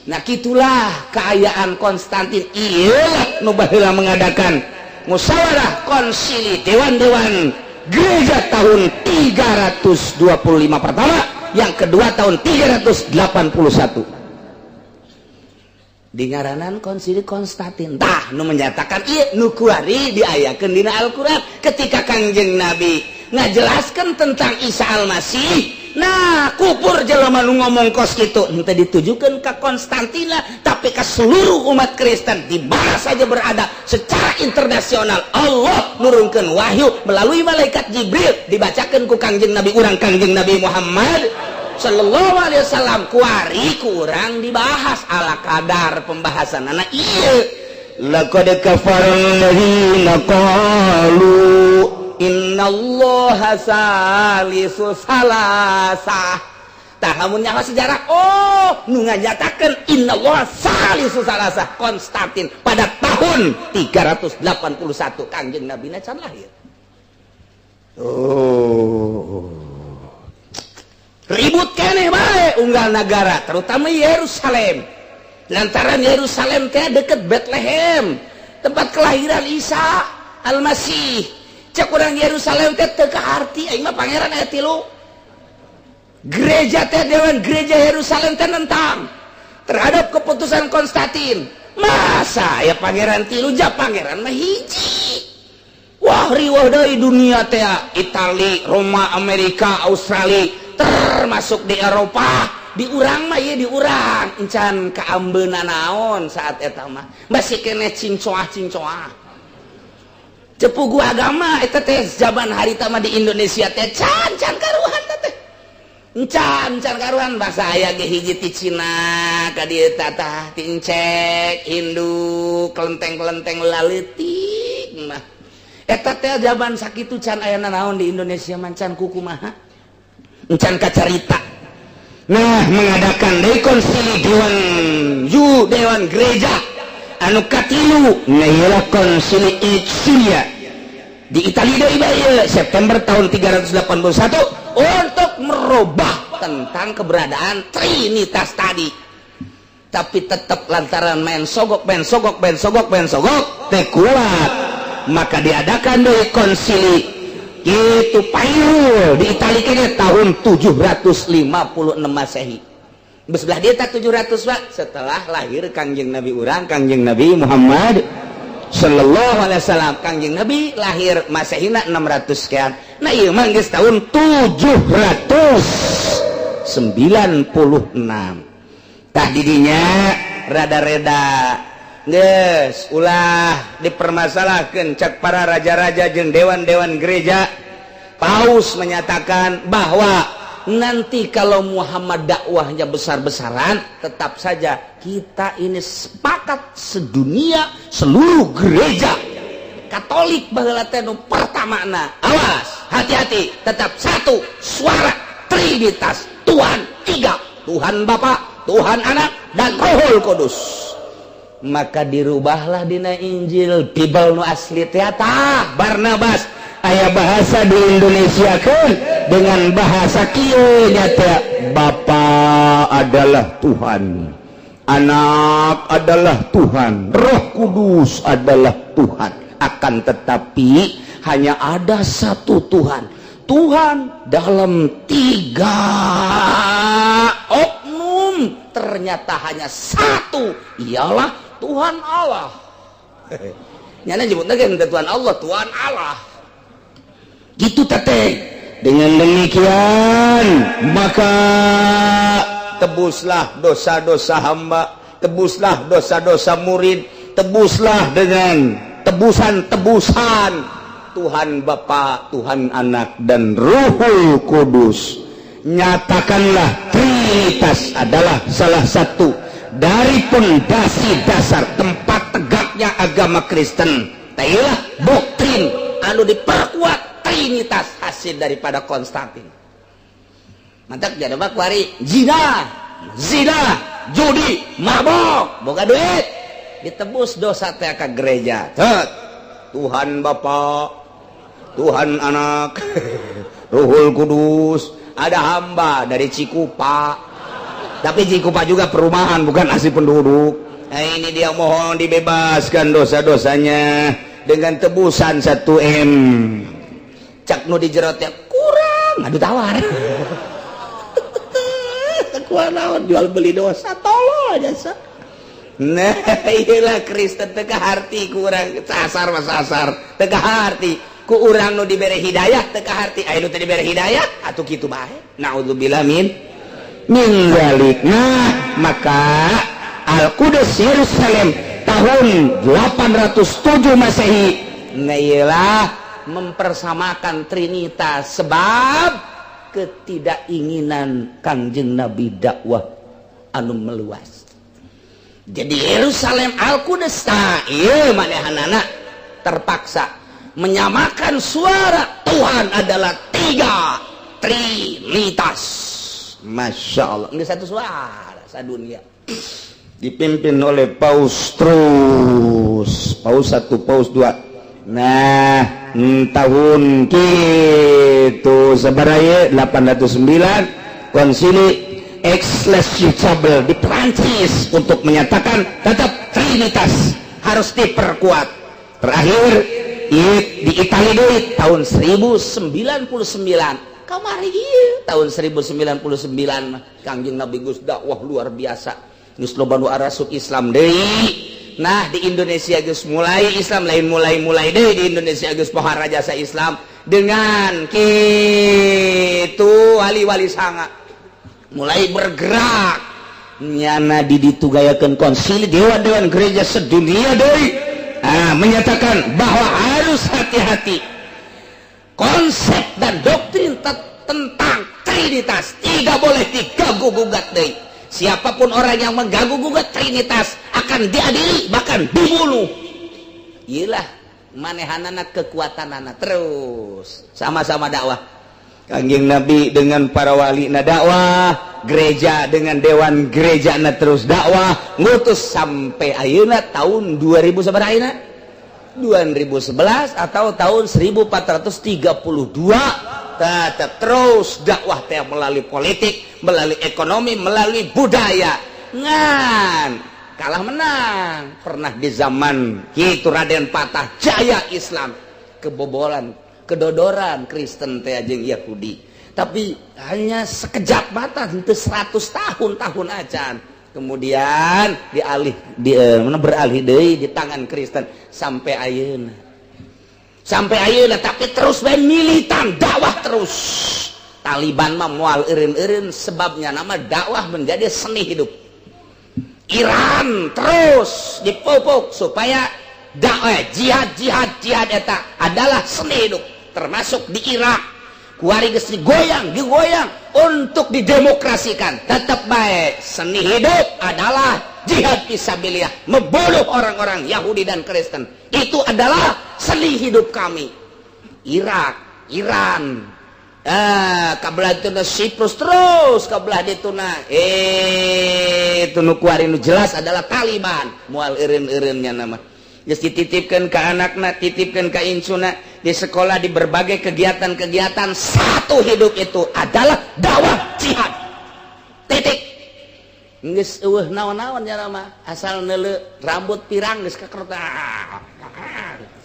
Nah, gitulah keayaan Konstantin. Iyalah nu baheula mengadakan musyawarah konsili dewan-dewan gereja tahun 325 pertama, yang kedua tahun 381 di ngaranan konsili Konstantin. Tah, nu menyatakan ieu nu kuari diayakeun dina Al-Qur'an ketika Kangjeng Nabi ngajelaskan tentang Isa Al-Masih. Nah, kupur jelema nu ngomong kos kitu henteu ditujukan ke Konstantina, tapi ke seluruh umat Kristen di mana saja berada secara internasional. Allah nurunkan wahyu melalui malaikat Jibril, dibacakan ku Kangjeng Nabi urang, Kangjeng Nabi Muhammad Sallallahu Alaihi Wasallam. Kuari kurang dibahas ala kadar pembahasan anak iya. Laqad kafara alladzina qalu innallaha salisu salasah. Tah, lamun nyaho sejarah, oh, nu nganyatakeun innallaha salisu salasah Konstantin pada tahun 381, Kangjeng Nabi can lahir. Oh, ribut keneh bae unggal negara, terutama Yerusalem, lantaran Yerusalem teh deket Bethlehem, tempat kelahiran Isa Al-Masih. Cek urang Yerusalem teh teu kaharti, aing mah pangeran aya tilu. Gereja teh, dewan gereja Yerusalem teh nentang terhadap keputusan Konstantin. Masa ya pangeran tilu, ja pangeran mah hiji. Wah, riweuh deui dunia teh, Itali, Roma, Amerika, Australia, termasuk di Eropa. Di urang mah ieu, di urang encan kaambeuna naon saat eta mah, masih keneh cincoah-cincoah cepugu agama eta teh. Zaman harita mah di Indonesia teh can can karuhan teh, encan can karuhan. Bahasa aya ge hiji ti Cina ka dieu, tah, ti Encek Hindu, kelenteng-kelenteng laleutik mah eta teh. Zaman sakitu can aya naon di Indonesia, mancan kukumaha, encan kacarita. Nah, mengadakan rekonsili dewan dewan gereja. Anu katilu na Konsili Nicea di Italia deui, September tahun 381, untuk merubah tentang keberadaan Trinitas tadi. Tapi tetap lantaran main sogok, main sogok, main sogok, main sogok teh kuat, maka diadakan dari konsili itu Pairul di Italia kayaknya tahun 756 Masehi. Sebelah dia tak 700, Pak, setelah lahir Kangjeng Nabi urang, Kangjeng Nabi Muhammad Sallallahu Alaihi Wasallam. Kangjeng Nabi lahir Masehina 600 sekian. Nah, iya mah geus tahun 796. Tah, didinya rada-reda geus ulah dipermasalahkan cek para raja-raja jeung dewan-dewan gereja. Paus menyatakan bahwa nanti kalau Muhammad dakwahnya besar-besaran, tetap saja kita ini sepakat sedunia, seluruh gereja Katolik baheula teh nu pertamana, awas, hati-hati, tetap satu suara, Trinitas, Tuhan tiga, Tuhan Bapa, Tuhan Anak, dan Rohul Kudus. Maka dirubahlah dina Injil, Bible nu asli teh. Tah, Barnabas aya bahasa di Indonesia kan dengan bahasa kieu nya teh, Bapa adalah Tuhan, Anak adalah Tuhan, Roh Kudus adalah Tuhan, akan tetapi hanya ada satu Tuhan, Tuhan dalam tiga oknum ternyata hanya satu, ialah Tuhan Allah. Nyana nyebutna ge Tuhan Allah, Tuhan Allah gitu tete. Dengan demikian maka tebuslah dosa-dosa hamba, tebuslah dosa-dosa murid, tebuslah dengan tebusan-tebusan Tuhan Bapa, Tuhan Anak, dan Ruhul Kudus. Nyatakanlah Trinitas adalah salah satu dari pondasi dasar tempat tegaknya agama Kristen. Tailah doktrin anu diperkuat Trinitas hasil daripada Konstantin. Mantap, jadi mah kuari zina, zina, judi, mabok, boga duit, ditebus dosa teh ka gereja. Tet. Tuhan Bapa, Tuhan Anak, Ruhul Kudus, ada hamba dari Cikupa. Tapi Cikupa juga perumahan, bukan asli penduduk. Nah, ini dia mohon dibebaskan dosa-dosanya dengan tebusan 1 M. Cak nu di jero teh kurang, aduh, tawar. Kuat naon, jual beli dosa, tolol jasa. Nah, iyalah, Kristen teu kaharti ku urang, sasar mah sasar, teu kaharti ku urang. Nu dibere hidayah teu kaharti, aya nu teu dibere hidayah atuh kitu bae. Naudzubillah min dzalik. Nah, maka Al-Qudus Yerusalem tahun 807 Masehi, nah, iyalah mempersamakan Trinitas sebab ketidakinginan Kangjeng Nabi dakwah anu meluas. Jadi Yerusalem Al-Qudus, nah, iya, manehanana terpaksa menyamakan suara Tuhan adalah tiga, Trinitas. Masya Allah, ini satu suara sadunia dipimpin oleh Paus terus, Paus satu, Paus dua. Nah, tahun gitu sebenarnya 809 konsili Aix-les-Chapelle di Prancis untuk menyatakan tetap Trinitas harus diperkuat. Terakhir di Italia deui tahun 1099 kamari. Ieu tahun 1099 mah Kangjeng Nabi geus dakwah luar biasa, geus loba nu arasup Islam deui. Nah, di Indonesia geus mulai Islam, lain mulai-mulai deui, di Indonesia geus pohara jasa Islam dengan kitu wali-wali sanga mulai bergerak. Nyana di ditugayakeun konsili dewan-dewan gereja sedunia deui, ah, menyatakan bahwa harus hati-hati konsep dan doktrin tentang Trinitas tidak boleh diganggu gugat deui. Siapapun orang yang mengganggu gugat Trinitas akan diadili, bahkan dibunuh. Iyalah, manehanana kekuatan anak terus sama-sama dakwah Kangjeng Nabi dengan para wali. Nah, dakwah Gereja dengan dewan gereja na terus dakwah, ngutus sampai ayeuna tahun 2000 sabaraha ayeuna, 2011 atau tahun 1432, tetap terus dakwah teh melalui politik, melalui ekonomi, melalui budaya. Ngan kalah menang pernah di zaman itu Raden Patah jaya Islam, kebobolan, kedodoran Kristen teh jeung Yahudi, tapi hanya sekejap mata, itu 100 tahun tahun acan kemudian dialih di beralih deui di tangan Kristen sampai ayeuna, sampai ayeuna. Tapi terus bae militan dakwah terus. Taliban mah moal eureun-eureun, sebabnya nama dakwah menjadi seni hidup. Iran terus dipupuk supaya dakwah, jihad, jihad, jihad eta adalah seni hidup. Termasuk di Irak kuari geus digoyang, digoyang untuk didemokrasikan, tetap baik seni hidup adalah jihad fisabilillah, membunuh orang-orang Yahudi dan Kristen itu adalah seni hidup kami. Irak, Iran, kabelah itu Siprus, terus kabelah itu. Nah, itu nu kuari nu jelas adalah Taliban moal eureun-eureunnya. Nama geus dititipkeun ke anakna, titipkeun ke incuna di sekolah, di berbagai kegiatan-kegiatan, satu hidup itu adalah dakwah jihad, titik. Geus eueuh naon-naon ya mah, asal neuleu rambut pirang geus kakerta.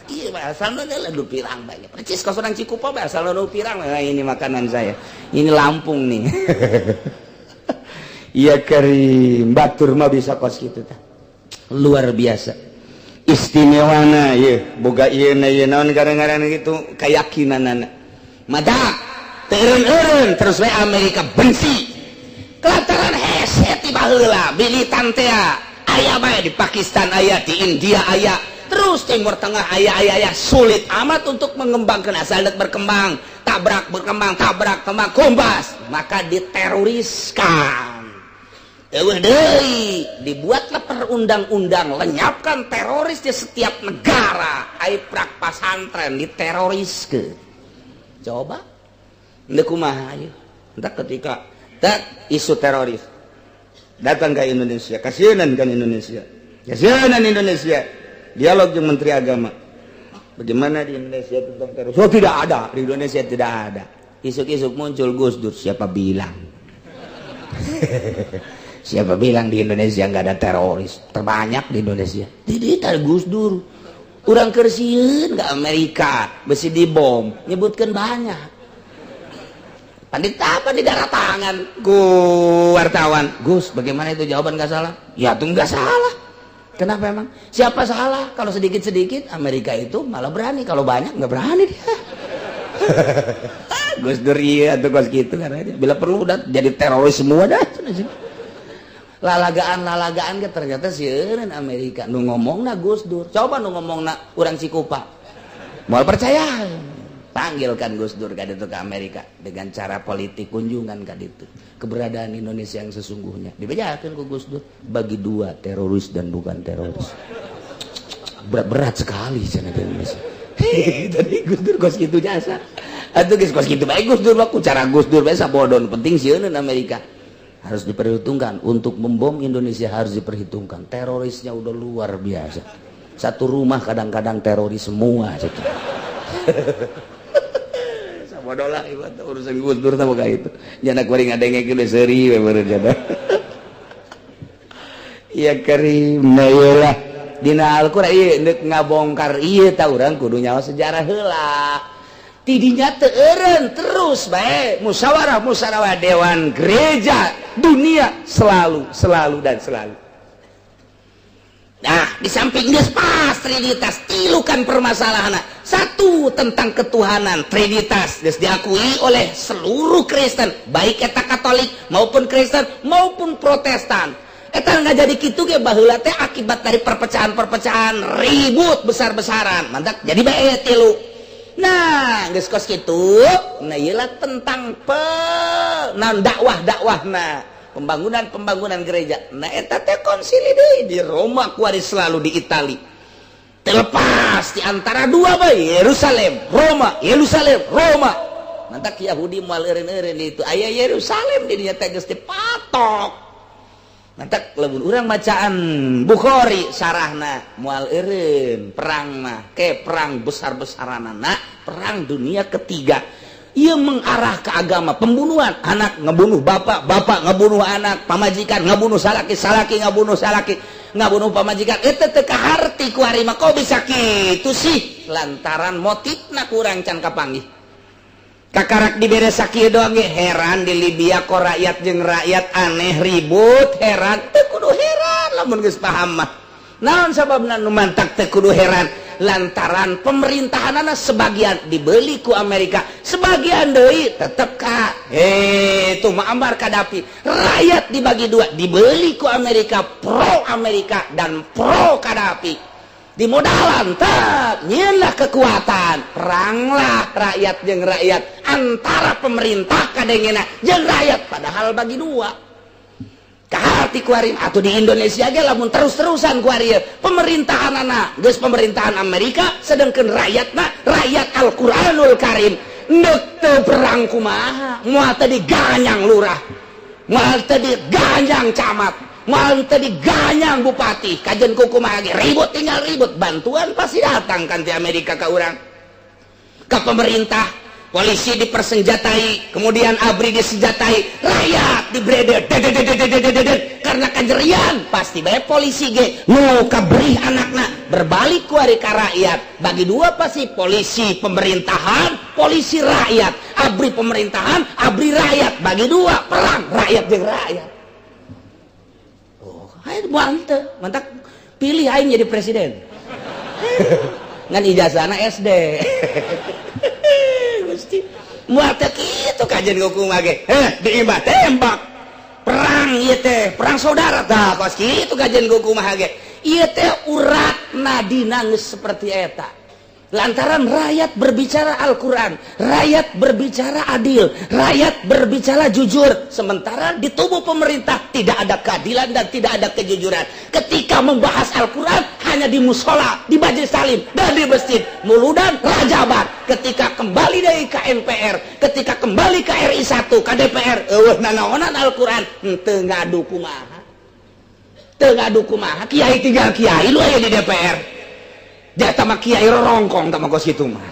Iya, asal neuleu lu pirang bae, percis kos orang Cikupa bae, asal nu pirang. Nah, ini makanan saya, ini Lampung nih. Iya, kerim batur mah bisa kos gitu tah, luar biasa istimewana. Ye boga ieu na, ieu naon gara-gara gitu keyakinanana mada teu eureun-eureun. Terus we Amerika benci kelataran hese ti baheula militan teh aya bae di Pakistan, aya di India, aya terus Timur Tengah, aya, aya, aya. Sulit amat untuk mengembangkan, asal berkembang, tabrak, berkembang, tabrak, kembang, kumbas, maka diteroriskan. Eueuh deui, dibuatlah perundang-undang lenyapkan teroris di setiap negara. Ai prak pasantren diteroriskeun, coba ndek kumaha ayo. Entah ketika tak isu teroris datang ke Indonesia, kasihanan kan Indonesia, kasihanan Indonesia. Dialog dengan Menteri Agama, bagaimana di Indonesia tentang teroris? Oh, tidak ada di Indonesia, tidak ada. Isuk-isuk muncul Gus Dur, siapa bilang, siapa bilang di Indonesia nggak ada teroris? Terbanyak di Indonesia. Tidak, Gus Dur urang keur sieun nggak Amerika besi dibom, nyebutkan banyak. Pandita apa di darah tangan ku wartawan, "Gus, bagaimana itu jawaban? Nggak salah ya?" Tuh, nggak salah. Kenapa emang? Siapa salah? Kalau sedikit-sedikit Amerika itu malah berani, kalau banyak nggak berani dia. Gus Dur iya atau kos gitu kan aja. Bila perlu udah jadi teroris semua dah. Lalagaan lalagaan ke ternyata sieun Amerika. Nu ngomongna Gus Dur. Coba nu ngomongna urang Cikupa. Mau percaya? Panggilkan Gus Dur ka ditu ke Amerika dengan cara politik, kunjungan ka ditu. Keberadaan Indonesia yang sesungguhnya dibejakeun ku Gus Dur, bagi dua, teroris dan bukan teroris. Berat-berat sekali cenah di Indonesia. Tadi Gus Dur kos kitu jasa. Atuh geus kos kitu bae Gus Dur mah, ku cara Gus Dur bae sabodon, penting sieun Amerika. Harus diperhitungkan untuk membom Indonesia, harus diperhitungkan. Terorisnya udah luar biasa. Satu rumah kadang-kadang teroris semua gitu. Sabodo lah urusan Gus Dur sama kayak itu. Jana kuring ngadengekeun geus seuri we meureun jana. Iya karim, nah iyalah dina Al-Qur'an ieu deuk ngabongkar ieu ta urang kudu nyawa sejarah heula. Tidinya teu eureun, terus bae musyawarah, musyawarah dewan gereja dunia, selalu, selalu dan selalu. Nah, di samping geus pas trinitas, tilu kan permasalahan. Satu tentang ketuhanan, trinitas geus diakui oleh seluruh Kristen, baik eta Katolik maupun Kristen maupun Protestan. Eta nggak jadi kitu ge baheula teh akibat dari perpecahan-perpecahan, ribut besar-besaran. Mantap jadi bae tilu. Nah, geus kos kitu, nah ieu tentang pe nah dakwah-dakwahna, pembangunan-pembangunan gereja. Nah, eta teh konsili deui di Roma kuari, selalu di Itali. Terlepas di antara dua bae, Yerusalem, Roma, Yerusalem, Roma. Mantak Yahudi moal eureun-eureun itu aya Yerusalem di dinya teh geus dipatok. Mantak lamun urang bacaan Bukhari sarahna moal eureun perang mah ke perang besar-besaranana, perang dunia ketiga. Ia mengarah ke agama, pembunuhan, anak ngebunuh bapak, bapak ngebunuh anak, pamajikan ngebunuh salaki, salaki ngebunuh salaki, ngabunuh pamajikan. Itu teu kaharti ku ari mah, kok bisa kitu sih? Lantaran motifna kurang can kapanggih. Kakarak dibere sakieu doang ge heran. Di Libya kok rakyat jeung rakyat aneh ribut, heran. Teu kudu heran lamun geus paham mah. Naon sababna nu mantak teu kudu heran? Lantaran pemerintahanana sebagian dibeli ku Amerika, sebagian deui tetep ka itu Muammar Gaddafi. Rakyat dibagi dua, dibeli ku Amerika, pro Amerika dan pro Gaddafi, dimodalan tak nyieunlah kekuatan, peranglah rakyat jeung rakyat, antara pemerintah kadengena jeung rakyat, padahal bagi dua. Kaharti kuari atau di Indonesia ge lamun terus-terusan kuari pemerintahan anak geus pemerintahan Amerika, sedangkan rakyatna rakyat Al-Qur'anul Karim, neuk teu perang kumaha? Moal teu diganyang lurah, moal teu diganyang camat, moal teu diganyang bupati. Kajen ku kumaha ge ribut, tinggal ribut. Bantuan pasti datang kan di Amerika ka urang, ke pemerintah. Polisi dipersenjatai, kemudian ABRI disenjatai, rakyat dibreder, karena kajerian pasti bae polisi ge nu kaberi anakna berbalik ku ari ka rakyat. Bagi dua pasti, polisi pemerintahan, polisi rakyat, ABRI pemerintahan, ABRI rakyat, bagi dua, perang rakyat jeung rakyat. Oh, ayo buang teu mantak pilih aing jadi presiden ngan ijazahna SD. Gusti, moal teh kitu kajian kumaha ge. Heh, diimbah tembak, perang ieu teh, perang saudara. Tah, kos kitu kajian kumaha ge. Ieu teh urat nadina geus seperti eta, lantaran rakyat berbicara Al-Quran, rakyat berbicara adil, rakyat berbicara jujur, sementara di tubuh pemerintah tidak ada keadilan dan tidak ada kejujuran. Ketika membahas Al-Quran hanya di musola, di majelis taklim, dan di masjid, muludan, rajaban. Ketika kembali dari KMPR, ketika kembali ke RI 1, ke DPR, eueuh nanaonan Al-Quran. Henteu ngadu kumaha, teu ngadu kumaha? Kiai tinggal kiai lu aya di DPR. Jatah mah kiai rorongkong, tah mah kos kitu mah.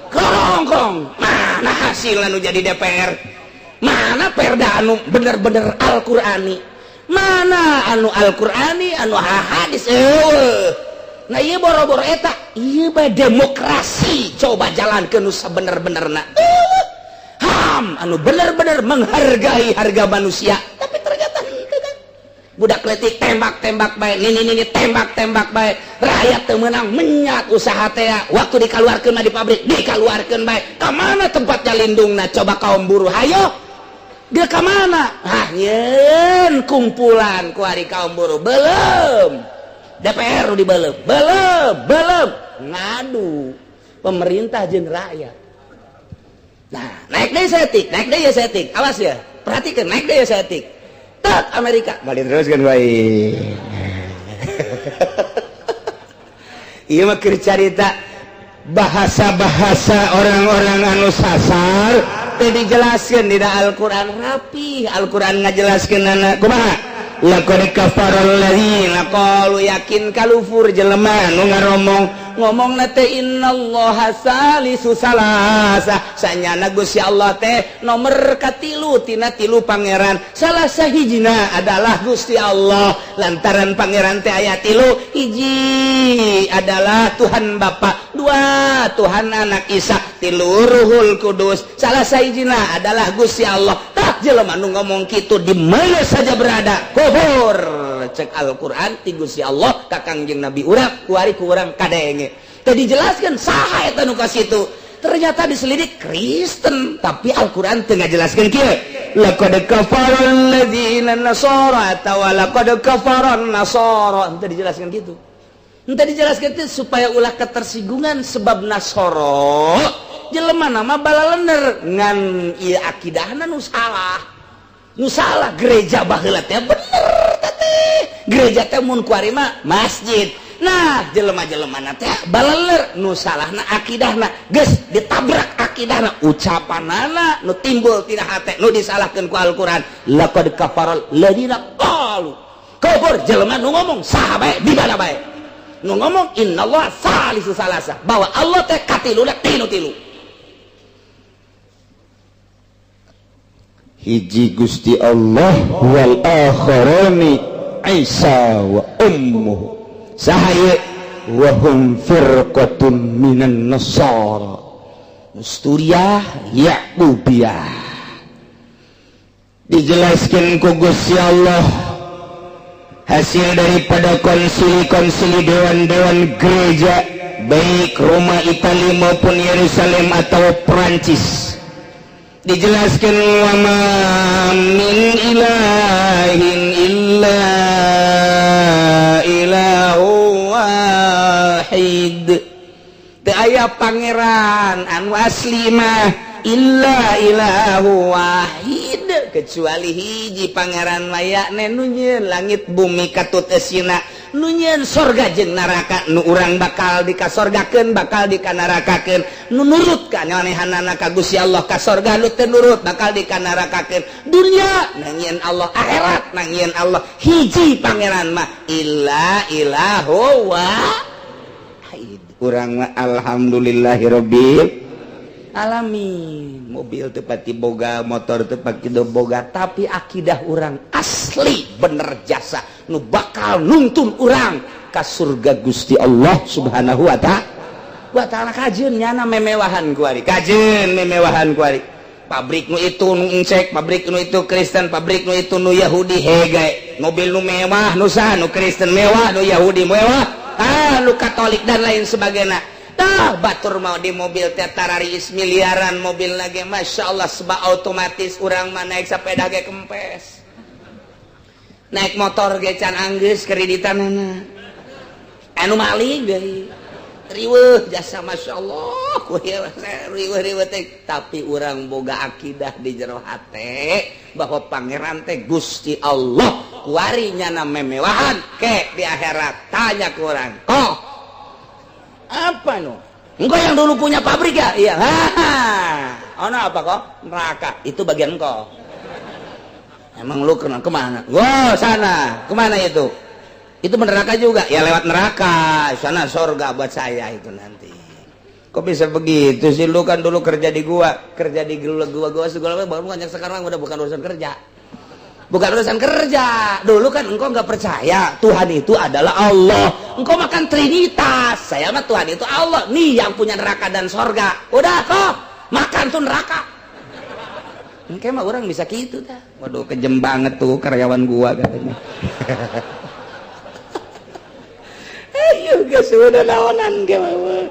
Rorongkong. Mana hasil anu jadi DPR? Mana perda anu bener-bener Al-Qur'ani? Mana anu Al-Qur'ani, anu hadis? Eueuh. Nah, ieu boro-boro eta, ieu bae demokrasi coba jalan ke nu sabener-benerna. Eueuh. HAM anu bener-bener menghargai harga manusia, tapi ternyata henteu kan. Budak letik tembak-tembak bae, nini nini tembak-tembak bae, rakyat teu meunang menyat usaha teh. Waktu dikaluarkeun mah di pabrik dikaluarkeun bae. Ka mana tempatnya lindungna? Coba kaum buruh, hayo dia ka mana? Ah, nyeun kumpulan ku ari kaum buruh, belum DPR di belum belum belum ngadu pemerintah jeung rakyat. Nah, naik deui saeutik, naik deui ya saeutik. Awas ya, perhatikan, naik deui ya saeutik. Tak Amerika balik terus kan baik. Iya mah keur carita bahasa-bahasa orang-orang anu sasar teh dijelaskeun di Al-Qur'an rapi. Al-Qur'an ngajelaskeun anak kumaha? Laqad kafara alladzina qalu, yakin kalufur jelema nu ngaromong, ngomong teh innallaha salisu salasa, sanyana Gusti Allah teh nomor katilu tina tilu pangeran, salah sahijina adalah Gusti Allah. Lantaran pangeran teh aya tilu, hiji adalah Tuhan Bapa, dua Tuhan Anak Isa, tilu Ruhul Kudus, salah sahijina adalah Gusti Allah. Tak jelema nu ngomong kitu di mana saja berada kufur, cek Al-Qur'an ti Gusti Allah ka Kangjeng Nabi urang. Kuari ku urang kadenge teu dijelaskeun saha eta nu kasitu. Ternyata diselidik Kristen, tapi Al-Qur'an teu ngajelaskeun kieu, laqad kafara alladzina nasara atawa laqad kafara nasara. Henteu dijelaskeun kitu, henteu dijelaskeun itu supaya ulah ketersinggungan, sebab Nasoro jelema nama balalener ngan ieu akidahna nu salah, nu salah. Gereja baheula teh bener teh, gereja teh mun kuari mah masjid. Nah, jelema-jelema na teh baleler nu salahna akidahna, geus ditabrak akidahna, ucapanana nu timbul tina hate nu disalahkeun ku Al-Qur'an. Laqad kafaral ladina qalu, kufur jelema nu ngomong saha bae di mana bae nu ngomong innallaha salisu salasa, bahwa Allah teh katiluna tinu tilu. Hiji Gusti Allah wal akharani Isa wa ummuhu sahaya wa hum firqatun minan nasara Nusturiyah Yaqubiyah. Dijelaskan ku Gusti Allah hasil daripada konsili-konsili dewan-dewan gereja baik Roma, Itali maupun Yerusalem atau Perancis. Dijelaskan wa ma min ilahin illa ilahu wahid, teu aya pangeran anu asli mah illa ilahu wahid, kecuali hiji pangeran mayakne nu nyieun langit bumi katut esina, nu nyieun sorga jeung neraka, nu urang bakal dikasorgakeun bakal dikanarakakeun, nu nurut ka nyanehanana ka Gusti Allah ka sorga, nu teu nurut bakal dikanarakakeun. Dunya nu nyieun Allah, akhirat nu nyieun Allah, hiji pangeran mah illa ilahu wahid. Urang mah alhamdulillahirabbil alamin, mobil teu pati boga, motor teu pati boga, tapi akidah urang asli bener jasa nu bakal nuntun urang ka surga Gusti Allah Subhanahu wa ta'ala. Kajeun nyana memewahan kuari, kajeun memewahan kuari, pabrik nu itu nu encek, pabrik nu itu Kristen, pabrik nu itu nu Yahudi, hege mobil nu mewah nu saha, nu Kristen mewah, nu Yahudi mewah, ah nu Katolik dan lain sebagainya. Tah batur mau di mobil teh tararis miliaran mobil lagi, masya Allah, sebab otomatis. Urang mah naik sepeda ge kempes, naik motor ge can anggeus kreditanana, anu maling deui riweuh jasa, masya Allah, riweuh riweuh teh. Tapi urang boga akidah di jero hate bahwa pangeran teh Gusti Allah. Kuari nyana memewahan ke di akhirat tanya ku urang, kok apa no? Engkau yang dulu punya pabrik ya? Iya. Oh, no, apa kok? Neraka. Itu bagian engkau. Emang lu kena kemana? Wow, sana. Kemana itu? Itu neraka juga. Ya lewat neraka. Sana sorga buat saya itu nanti. Kok bisa begitu sih? Lu kan dulu kerja di gua, kerja di gua gua gua segala macam. Bukan sekarang udah bukan urusan kerja. Bukan urusan kerja. Dulu kan engkau nggak percaya Tuhan itu adalah Allah. Engkau makan Trinitas. Saya mah Tuhan itu Allah. Nih yang punya neraka dan sorga. Udah kok makan tuh neraka. Engke mah orang bisa gitu dah. Waduh, kejem banget tuh karyawan gua katanya. Ayo geus udah naonan ge mah.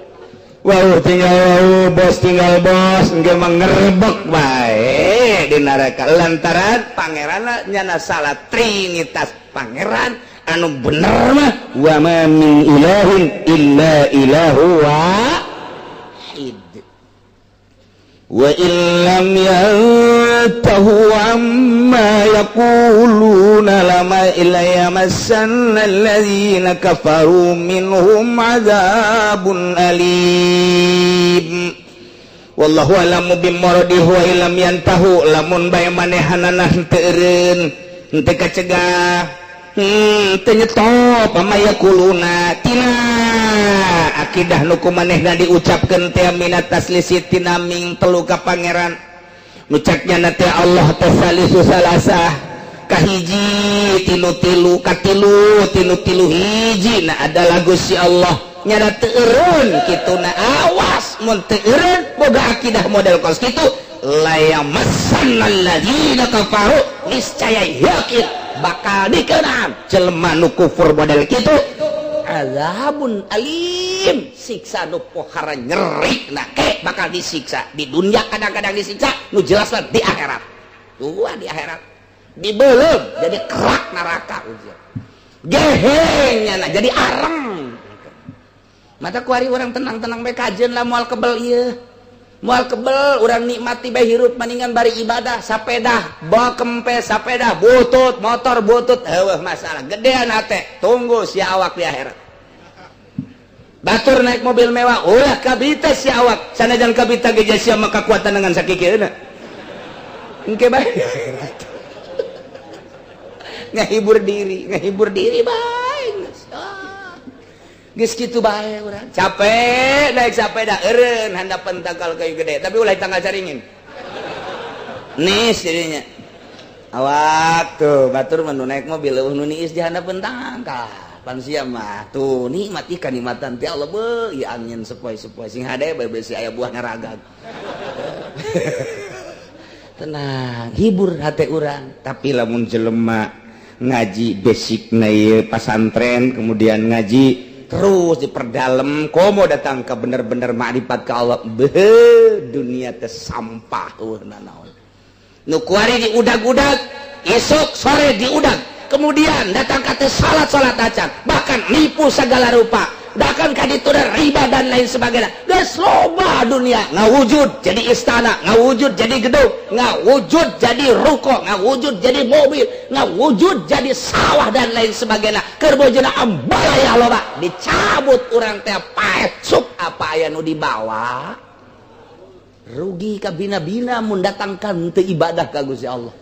Wow, tinggal wow, bos tinggal bos, engke mah ngerebek bae di neraka lantaran pangeran nyana salah Trinitas. Pangeran anu bener mah wa ma min ilahin illa ilahu wahid. Wa illam yantahu amma yaquluna lama illa yamassanna alladzina kafaru minhum adzabun alim. Wallahu a'lamu bimuradihi. Wa illam yantahu, lamun bae manehanana henteu eureun, henteu kacegah, teu nyetop amma yaquluna tina akidah nu ku manehna diucapkeun teh minat taslisi tina ming telu ka pangeran, nu cek nyana teh Allah teh salisu salasah, kahiji tinu tilu, katilu tinu tilu, hiji na adalah Gusti Allah, nyana teu eureun kitu na, awas mun teu eureun boga akidah model kos kitu, layamassanna alladzina kafaru, niscaya yakin bakal dikenal jelema nu kufur model kitu azabun alim, siksa nu pohara nyeri. Nah ke bakal disiksa di dunia, kadang-kadang disiksa nu jelas lah di akhirat tua, di akhirat dibelum jadi kerak neraka ujian gehengnya, nah jadi areng mata kuari. Urang tenang-tenang bae, kajeun lah, moal kebel ieu, moal kebel. Urang nikmati bae hirup, maningan bari ibadah. Sapeda bawa kempes, sapeda butut, motor butut, heueuh masalah gedean hate, tunggu si awak di akhirat. Batur naik mobil mewah, ulah kabita si awak. Sanajan kabita ge sia maka kekuatan dengan sakikieuna. Engke bae. Ngahibur diri bae. Geus kitu bae urang. Capek naik sepeda eureun handapan tangkal kayu gede, tapi ulah tangkal caringin. Nis jadinya. Awak tuh batur mah naik mobil euweuh nu niis di handapeun tangkal. Pan sia mah tuh nikmat ikan nikmatan ti Allah beuh, ieu angin sepoi-sepoi sing hade bae besi aya buah ngaragag. Tenang, hibur hati urang. Tapi lamun jelema ngaji basic na ieu pasantren, kemudian ngaji terus diperdalam, komo datang ke bener-bener makrifat ke Allah, beuh, dunia teh sampah, euweuh nanaon. Nu kuari diudag-udag, esok sore diudag, kemudian datang ke salat-salat acan, bahkan nipu segala rupa, bahkan kaditu riba dan lain sebagainya. Geus loba dunia ngawujud jadi istana, ngawujud jadi gedung, ngawujud jadi ruko, ngawujud jadi mobil, ngawujud jadi sawah dan lain sebagainya. Keur bojona ambalaya loba, dicabut urang teh paeh sup apa aya nu dibawa. Rugi kabina-bina mun datangkan teu ibadah ka Gusti Allah.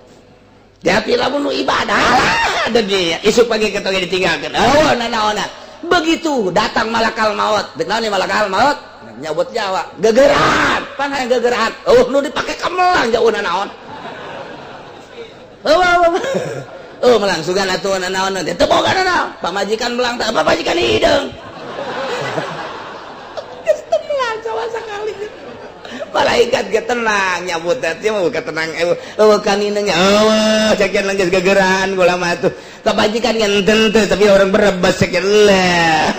Tapi lamun nu ibadah dunia isuk pagi ketong ditinggalkeun. Oh, nanaonan. Begitu datang malakal maut, dek naon malakal maut? Nyabut nyawa, gegeran, pan hayang gegeran. Oh, nu dipake kamelang jauh naon. Oh, oh, oh, melang sugan atuh naon teh. Teu boga naon. Pamajikan melang teh, pamajikan hideung. Geus teu melang sama sakali. Malaikat ge tenang nyabut teh mah tenang, eueuh kaninanya. Eueuh cakian geus gegeran kula mah atuh. Kebajikan ngenten teh, tapi orang berebas sekian lah.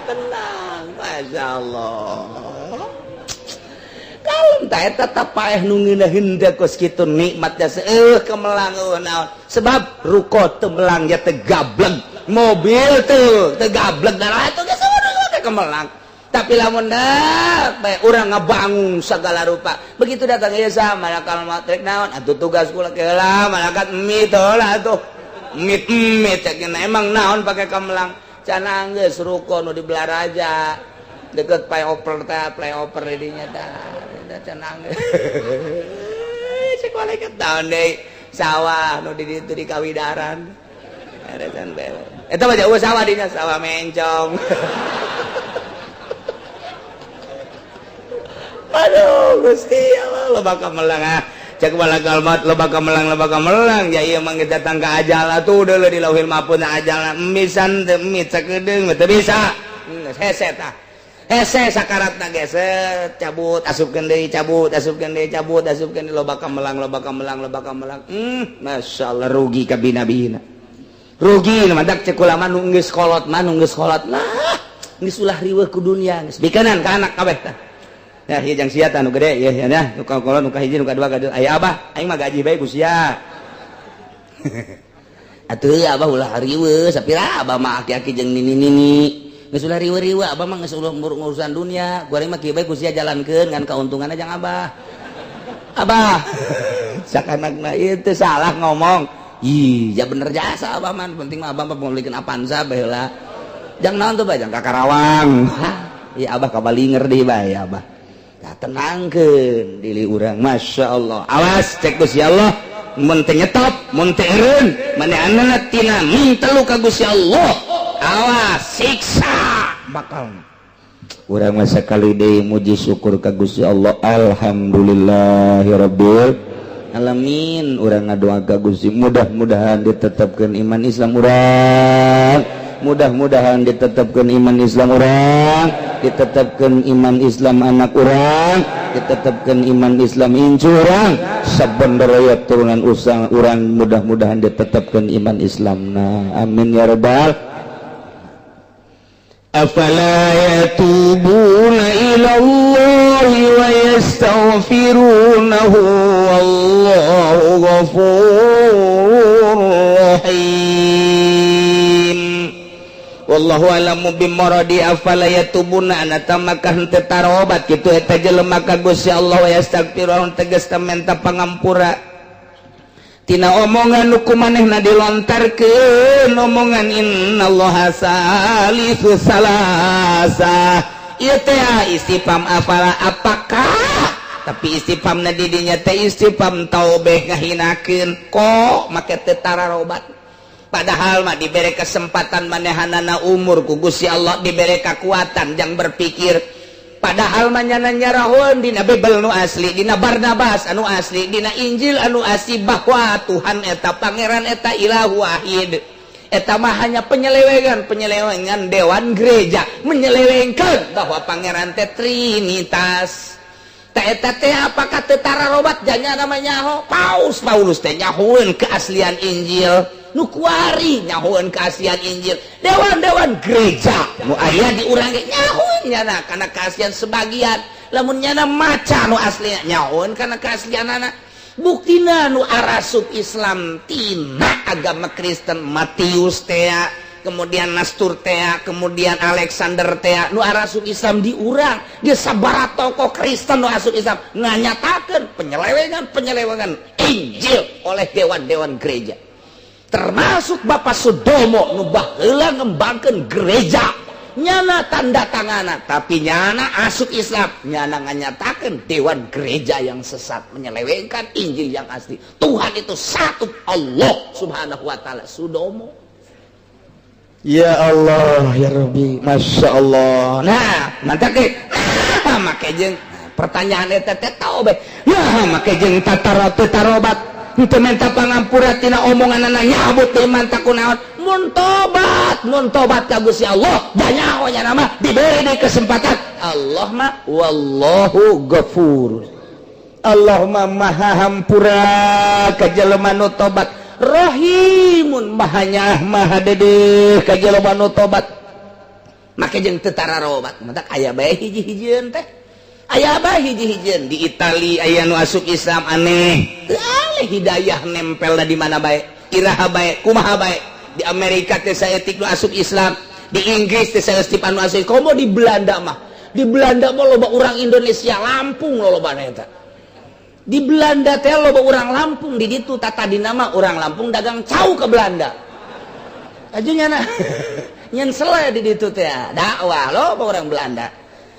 Tenang, Masya Allah. Kalem tak eta tetap paeh nu ngeunaheun teh kos kitu nikmatnya seueuh kemelang eueuh naon. Sebab ruko teu melang ya teu gableg, mobil teu teu gableg darah atuh geus teh kemelang. Tapi lamun dah bae urang ngabangun segala rupa. Begitu datang ieu sa malakal maut rek naon atuh tugas kula keula malaikat mit lah atuh. Mit mit emang naon pakai kemelang cenah geus ruko nu di Belaraja deket flyover teh, flyover di dinya tah cenah geus cek malaikat naon deui sawah nu di ditu di Kawidaran eta can beres eta mah jauh sawah dinya sawah mencong. Aduh Gusti Allah, loba kamelang ah. Cek malakal maut loba kamelang, loba kamelang ya ieu mah datang ka ajal atuh deuleu di Lauhil Mahfuz ajal misan teu mit sakedeung teu bisa. Hese tah. Hese sakaratna geser cabut asupkeun deui, cabut asupkeun deui, cabut asupkeun deui, loba kamelang, loba kamelang, loba kamelang. Masyaallah rugi ka bina-bina. Rugi madak cek ulama nu geus kolot mah, nu geus kolot mah geus ulah riweuh ku dunia, geus bikenan ka anak kabeh tah. Ya, ieu jang sia tah nu gede ya ya nu kolot nu kahiji nu kadua kadua aya abah aing mah gaji bae ku sia. Atuh abah ulah riweuh sapira abah mah aki-aki jeung nini-nini geus ulah riweuh-riweuh abah mah geus ulah ngurusan dunia goreng mah kieu bae ku sia jalankeun ngan kauntunganna jang abah. Abah sakanakna ieu teh salah ngomong. Ih, ya bener jasa abah mah penting mah abah mah pemilikeun Avanza bae heula. Jang naon tuh bae jang ka Karawang. Iya abah kabalinger deui bae abah. Nah, tenangkeun diri urang Masya Allah. Awas cek Gusti Allah mun teu nyetop mun teu eureun manehanna tina mintelu ka Gusti Allah awas siksa bakal urang mah sakali deui muji syukur ka Gusti Allah alhamdulillahirabbil alamin. Urang ngadoa ka Gusti mudah-mudahan ditetapkeun iman Islam urang, mudah-mudahan ditetapkan iman Islam urang, ditetapkan iman Islam anak urang, ditetapkan iman Islam incu urang, saben baraya turunan usang urang mudah-mudahan ditetapkan iman Islam. Nah, amin ya rabbal. Afala yatubuna ila Allah wa yastaghfirunahu wallahu ghafurur rahim. Wallahu alamu bimaradi afala yatubuna anata maka henteu tarobat kitu eta jelema ka Gusti Allah wa yastaghfirun tegas menta pangampura. Tina omongan nu ku manehna dilontarkeun omongan innallaha salisu salasa. Ieu teh istifham afala apakah, tapi istifhamna di dinya teh istifham taubikh, ngahinakeun. Kok make teu tararobat, padahal mah diberi kesempatan manehanana umur ku Gusti Allah, diberi kekuatan jang berpikir. Padahal mah nyana nyarahoeun dina Bible nu asli, dina Barnabas anu asli, dina Injil anu asli, bahwa Tuhan eta, Pangeran eta ilahu wahid. Eta mah hanya penyelewengan, penyelewengan dewan gereja menyelewengkan bahwa Pangeran teh Trinitas. Teh eta teh apakah teu tararobat janya namanya ho Paus Paulus teh nyahoeun keaslian Injil nu kuari, nyahoeun keaslian Injil dewan-dewan gereja nu aya di urang ge nyahoeun nyana kana keaslian sebagian. Lamun nyana maca nu asli, nyahoeun kana keaslianana. Buktina nu arasup Islam tina agama Kristen, Matius tea, kemudian Nastur tea, kemudian Alexander tea, nu arasup Islam di urang dia sabara tokoh Kristen nu asup Islam nganyatakeun penyelewengan penyelewengan Injil oleh dewan-dewan gereja, termasuk Bapak Sudomo nu baheula ngembangkeun gereja. Nyana tanda tanganan, tapi nyana asup Islam, nyana nganyatakeun dewan gereja yang sesat menyelewengkan Injil yang asli. Tuhan itu satu, Allah Subhanahu wa Ta'ala. Sudomo. Ya Allah, ya Rabbi, Masya Allah. Nah, mantap ke nah, make jeung pertanyaan eta teh tahu be. Nah, make jeung tatara teu tarobat, teu minta pangampura tina omonganana, nyabut teu manta kunaon. Mun tobat, mun tobat ka Gusti Allah, banyak nya nama diberi di kesempatan. Allah mah wallahu ghafur. Allah mah maha hampura ka jelema nu tobat, rahimun, maha nyaah, maha dedeh ka jelema nu tobat. Make jeung teu tararobat, matak aya bae hiji-hijieun teh, aya bae hiji-hijieun. Di Itali aya nu asup Islam, aneh. Teu aleh hidayah nempel di mana bae, iraha bae, kumaha bae. Di Amerika teh saeutik nu asup Islam, di Inggris teh saeutik anu asup. Komo di Belanda mah, di Belanda mah loba urang Indonesia, Lampung loba eta. Di Belanda teh loba urang Lampung di ditu. Tata di nama urang Lampung dagang cau ke Belanda aja, nyana nyen sele di ditu teh dakwah loba orang Belanda,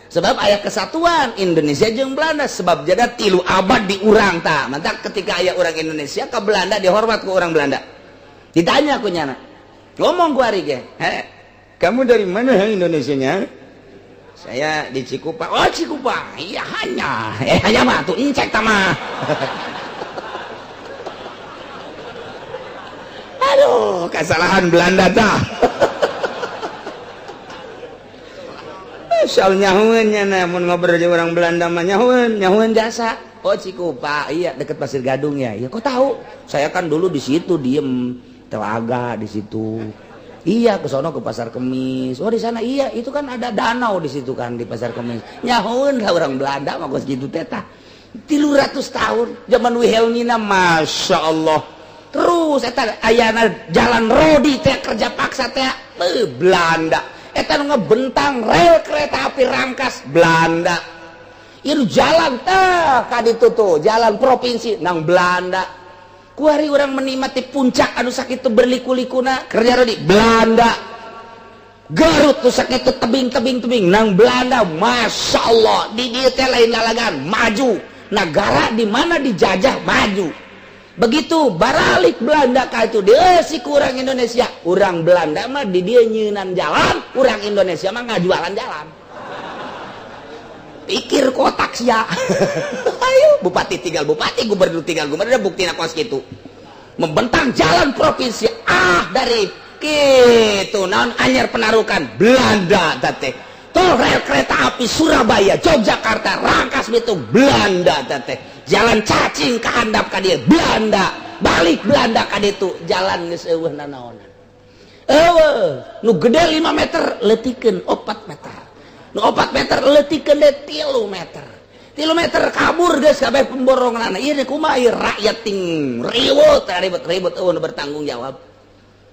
sebab aya kesatuan Indonesia jeung Belanda, sebab jada 3 abad di urang ta. Mantap, ketika aya orang Indonesia ke Belanda, dihormat ke orang Belanda. Ditanya ku nyana, ngomong ku ari ge, "He, kamu dari mana Indonesianya?" "Saya di Cikupa." "Oh, Cikupa." "Iya, hanya hanya mah tuh incek tama." Aduh, kesalahan Belanda tah. Soal nyahueun nya, mun ngobrol jeung orang Belanda mah nyahueun, nyahueun jasa. "Oh, Cikupa, iya, deket Pasir Gadung ya." "Ya, kok tahu?" "Saya kan dulu di situ diem telaga di situ." "Iya, ke sono, ke Pasar Kemis." "Oh, di sana." "Iya, itu kan ada danau di situ kan, di Pasar Kemis." Nyahueun lah orang Belanda mah kos gitu teh tah. 300 tahun zaman Wilhelmina, masya Allah. Terus eta ayana jalan rodi teh, kerja paksa teh Belanda. Eta nu ngebentang rel kereta api Rangkas, Belanda. Itu jalan teh kaditu tuh, jalan provinsi nang Belanda. Kuari orang menikmati puncak anu sakitu berliku-likuna, kerja rodi Belanda. Garut tuh sakitu tebing-tebing tebing nang Belanda. Masya Allah, di dieu teh lain lalagan maju. Negara di mana dijajah maju. Begitu baralik Belanda ka itu dia si kurang Indonesia, orang Belanda mah di dia nyieunan jalan, orang Indonesia mah ngajualan jalan. Pikir kotak sia. Ayo, bupati tinggal bupati, gubernur tinggal gubernur, bukti kos gitu membentang jalan provinsi, ah, dari gitu naon, Anyer Penarukan, Belanda teh. Tol rel kereta api Surabaya Yogyakarta Rangkas Bitung, Belanda teh. Jalan cacing ke handap ka dia, Belanda. Balik Belanda ka ditu, jalan geus eueuh nanaonan, eueuh. Nu gede 5 meter leutikeun 4 meter, nu 4 meter leutikeun deui 3 meter, 3 meter kabur geus kabeh pemborongan. Ieu kumaha ieu rakyat ting ribut ribut ribut, eueuh nu bertanggung jawab.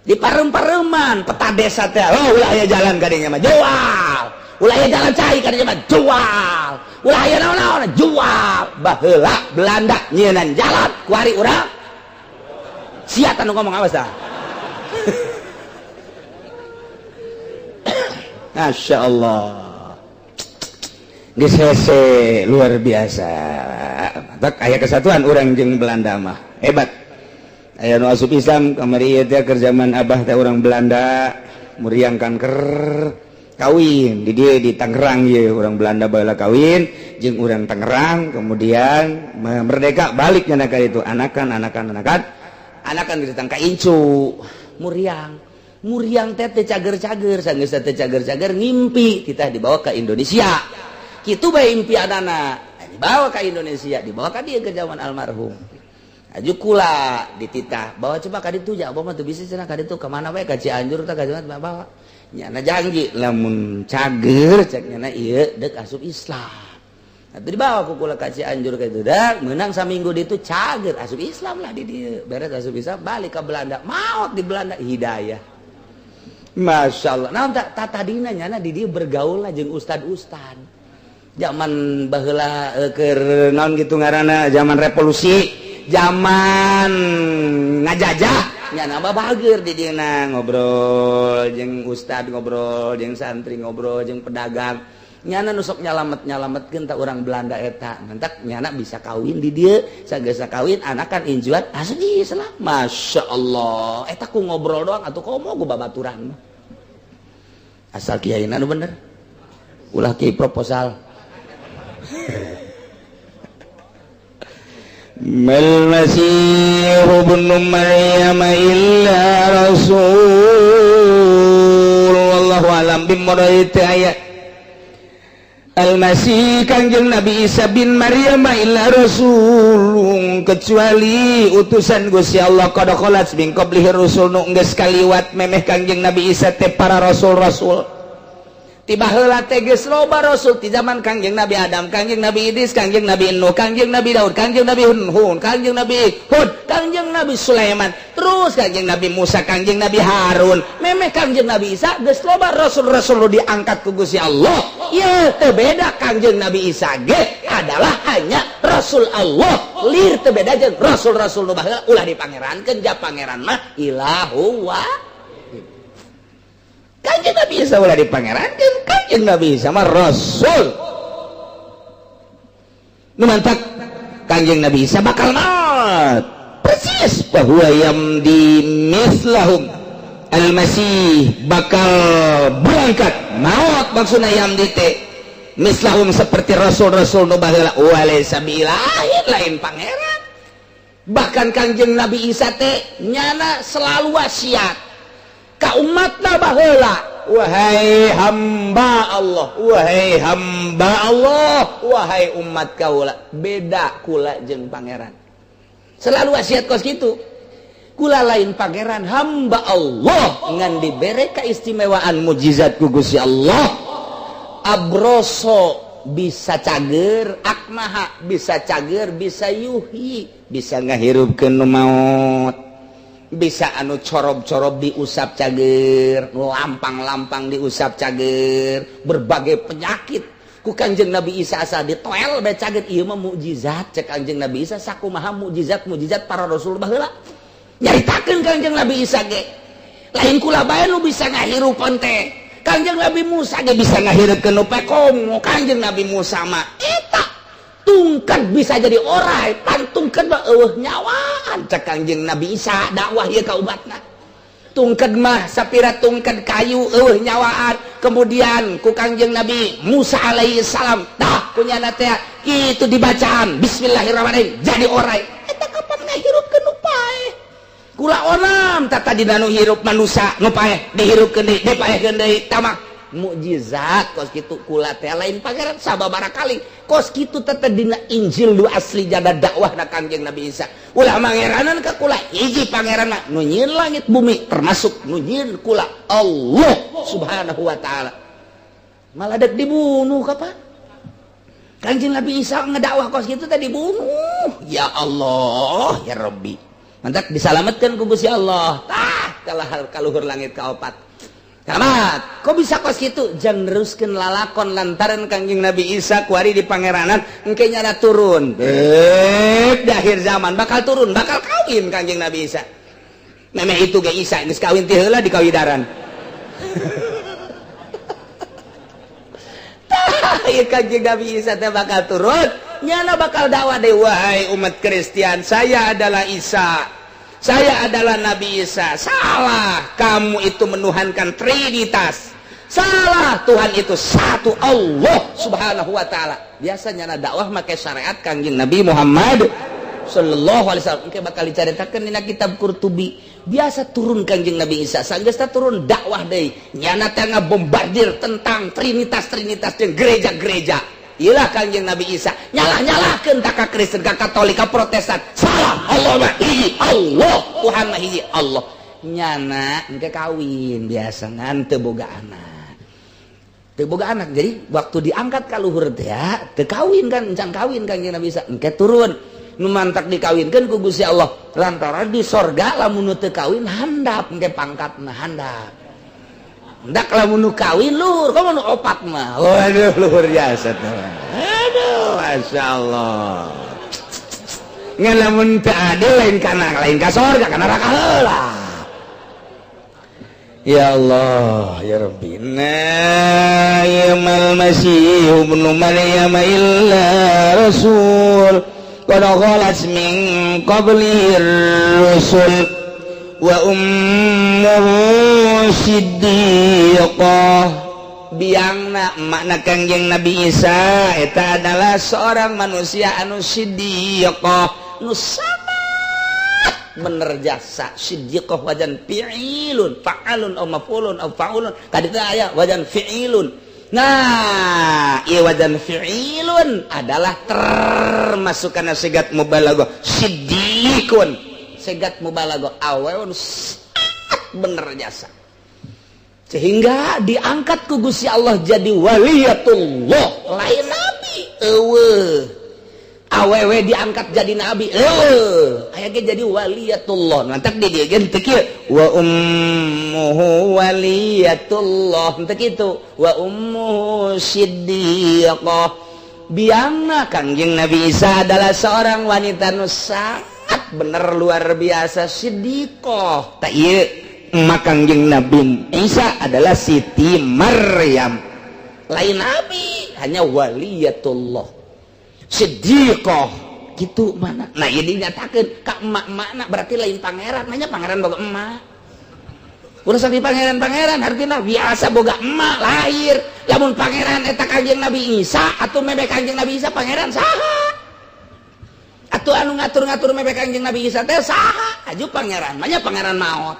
Di parem-pareman peta desa teh, oh, ulah aya jalan kadinya mah jual, ulah aya jalan cai kadinya mah jual, ulah aya naon-naon jual. Baheula Belanda nyieunan jalan, kuari urang Sia nu ngomong, awas dah. Masya Allah. Geus hese luar biasa. Tak aya kesatuan urang jeung Belanda mah. Hebat. Aya nu asup Islam kamari ieu teh keur zaman abah teh, urang Belanda muriang kanker kawin di dieu di Tangerang ye. Urang Belanda baheula kawin jeung urang Tangerang, kemudian merdeka, balik nya ka itu, anakan, anakan, anakan, anakan di ka incu muriang. Muriang teh teu cager-cager. Sanggeus teh cager-cager, ngimpi kita dibawa ke Indonesia. Kitu bae impianana, dibawa ke Indonesia, dibawa ka dieu ke zaman almarhum. Aju kula dititah bawa, coba ka ditu ja, abah mah teu bisa cenah ka ditu, ka mana bae, ka Cianjur tah, ka mana bawa. Nyana janji lamun cager, cek nyana ieu deuk asup Islam. Atuh dibawa ku kula ka Cianjur ka itu, dak menang saminggu di itu cager, asup Islam lah di dieu. Beres asup Islam, balik ke Belanda, maot di Belanda, hidayah. Masya Allah. Nah, tak tadina nyana di dieu bergaul lah jeung ustad-ustad zaman baheula, keur naon gitu ngaranna, zaman revolusi, zaman ngajajah. Nyana mah bager di dieu ngobrol jeung ustad, ngobrol jeung santri, ngobrol jeung pedagang. Nyana nusok nyalamet nyalametkeun tak orang Belanda eta. Mentak nyana bisa kawin di dieu. Sagesa kawin, anakan, injuan, asli Islam. Masya Allah, eta ku ngobrol doang atuh, komo ku babaturan. Asal kiai nu bener, ulah kiai proposal. Mal Masih ibnu Maryam illa rasul wallahu alam bimuradi. Ayat Al-Masih Kangjeng Nabi Isa bin Maryam illa rasul, kecuali utusan Gusti Allah. Qad khalat min qablihi rusul, nu geus kaliwat memeh Kangjeng Nabi Isa teh para rasul-rasul. Tiba heula teh geus loba rasul, di zaman Kangjeng Nabi Adam, Kangjeng Nabi Idris, Kangjeng Nabi Nuh, Kangjeng Nabi Daud, Kangjeng Nabi Hun, Kangjeng Nabi Hud, Kangjeng Nabi Sulaiman, terus Kangjeng Nabi Musa, Kangjeng Nabi Harun. Memeh Kangjeng Nabi Isa geus loba rasul-rasul diangkat ku Gusti Allah. Ya teu beda, Kangjeng Nabi Isa ge adalah hanya rasul Allah, lir teu beda jeung rasul-rasul nu baheula. Ulah dipangerankeun, ja pangeran mah ilahu wa Kanjeng Nabi Isa ulah dipangerankeun. Kanjeng Nabi Isa mah rasul. Nu mantak Kanjeng Nabi Isa bakal maut persis bahwa yamdi mislahum. Al-Masih bakal berangkat maut, maksudna yamdi teh mislahum, seperti rasul-rasul nu baheula. Walaysa biilahin, lain pangeran. Bahkan Kanjeng Nabi Isa teh nyana selalu wasiat ka umatna baheula, "Wahai hamba Allah, wahai hamba Allah, wahai umat kaula, beda kula jeung pangeran." Selalu wasiat kos gitu, "Kula lain pangeran, hamba Allah ngan dibere keistimewaan mujizat ku Gusti Allah. Abroso bisa cager, akmaha bisa cager, bisa yuhyi, bisa ngahirupkeun nu maut, bisa anu corob-corob diusap cager, nu lampang-lampang diusap cager, berbagai penyakit ku Kanjeng Nabi Isa asal ditoel bae cager. Ieu mah mukjizat," cek Kanjeng Nabi Isa. Sakumaha mukjizat mukjizat para rasul baheula, nyaritakeun Kanjeng Nabi Isa ge, lain kula bae nu bisa ngahirupan teh, Kanjeng Nabi Musa ge bisa ngahirupkeun nu komo Kanjeng Nabi Musa mah eta tungkat bisa jadi orai, pantungkeun mah eueuh nyawaan. Cek Kanjeng Nabi Isa dakwah ieu ka umatna, tungkat mah sapira tungkat kayu eueuh nyawaan. Kemudian ku Kangjeng Nabi Musa alaihi salam tah kunyana teh kitu dibacaan bismillahirrahmanirrahim jadi orai. Eta kapan ngahirupkeun nu paeh? Kula onam tah tadi nu hirup manusia nu paeh dihirupkeun deui, dipaehkeun deui, tamak mukjizat kos kitu. Kula teh lain pangeran, sababaraha kali kos kitu teh dina Injil du asli jada dakwah na Kangjeng Nabi Isa. Ulah mangeranan ka kula, hiji pangeran mah nu nyieun langit bumi, termasuk nu nyieun kula, Allah Subhanahu wa taala. Malah dek dibunuh. Kapan Kangjeng Nabi Isa ngedakwah kos kitu teh dibunuh? Ya Allah, ya Rabbi. Mantak disalamatkan ku Gusti Allah tah kalah kaluhur langit kaopat. Selamat. Kok bisa kos gitu? Jangan neruskeun lalakon lantaran Kangjeng Nabi Isa kuari di pangeranan engke nyana turun. Bek di akhir zaman bakal turun, bakal kawin Kangjeng Nabi Isa. Memeh itu ge Isa geus kawin ti heula di kawidaran. Tah, ieu Kanjeng Nabi Isa teh bakal turun, nyana bakal dakwah deui, wahai umat Kristen, saya adalah Isa. Saya adalah Nabi Isa. Salah, kamu itu menuhankan Trinitas. Salah, Tuhan itu satu, Allah Subhanahu wa taala. Biasanya dakwah make syariat Kanjeng Nabi Muhammad sallallahu alaihi wasallam. Engke bakal dicaritakeun dina kitab Qurtubi. Biasa turun Kanjeng Nabi Isa, sanggeus turun dakwah deui. Nyana teh ngabombardir tentang trinitas-trinitas jeung gereja-gereja. Iyalah Kanjeng Nabi Isa nyalah-nyalahkeun ka Kristen, ka Katolik, ka Protestan. Salah, Allah mah hiji, Allah, Tuhan mah hiji, Allah. Nyana engke kawin biasa ngan teu boga anak. Teu boga anak. Jadi waktu diangkat ka luhur teh teu kawin kan, encan kawin Kanjeng Nabi Isa. Engke turun nu mantak dikawinkeun ku Gusti Allah lantaran di sorga lamun nu teu kawin handap engke pangkatna handap. Ndak lamun nu kawin luhur, komo nu opat mah. Waduh, luhur biasa teh. Aduh, masyaallah. Ngan lamun teu adil lain kana lain ka sorga, kana neraka heula. Ya Allah, ya Rabbi. Na yamal Masih ibnu Maryam illa rasul qad khalat min qablihi rusul wa ummuhu siddiqah. Biangna makna Kangjeng Nabi Isa eta adalah seorang manusia anu siddiqah, nu sangat bener jasa. Siddiqah wajan fi'ilun, fa'alun aw maf'ulun aw fa'ulun, tadi teh aya wajan fi'ilun. Nah, ieu wajan fi'ilun adalah termasuk kana sigat mubalaghah. Siddiqun sigat mubalaghah, awewe sangat bener jasa sehingga diangkat ku Gusti Allah jadi waliyatullah, lain nabi eueuh. Awewe diangkat jadi nabi eueuh, aya ge jadi waliyatullah. Mantak di dieu ge teu kieu, wa ummuhu waliyatullah, teu kitu, wa ummuhu siddiqah. Biangna Kangjeng Nabi Isa adalah seorang wanita nu sangat bener luar biasa, siddiqah. Tak ieu emak Kangjeng Nabi Isa adalah Siti Maryam, lain nabi, hanya waliyatullah siddiqah gitu mana. Nah, ini dinyatakan ka emak makna berarti lain pangeran, nanya pangeran boga emak, urusan di pangeran-pangeran artinya biasa boga emak lahir. Lamun pangeran eta Kangjeng Nabi Isa atau mebe Kangjeng Nabi Isa pangeran saha atau anu ngatur-ngatur mebe Kangjeng Nabi Isa teh saha? Aju pangeran banyak pangeran maot.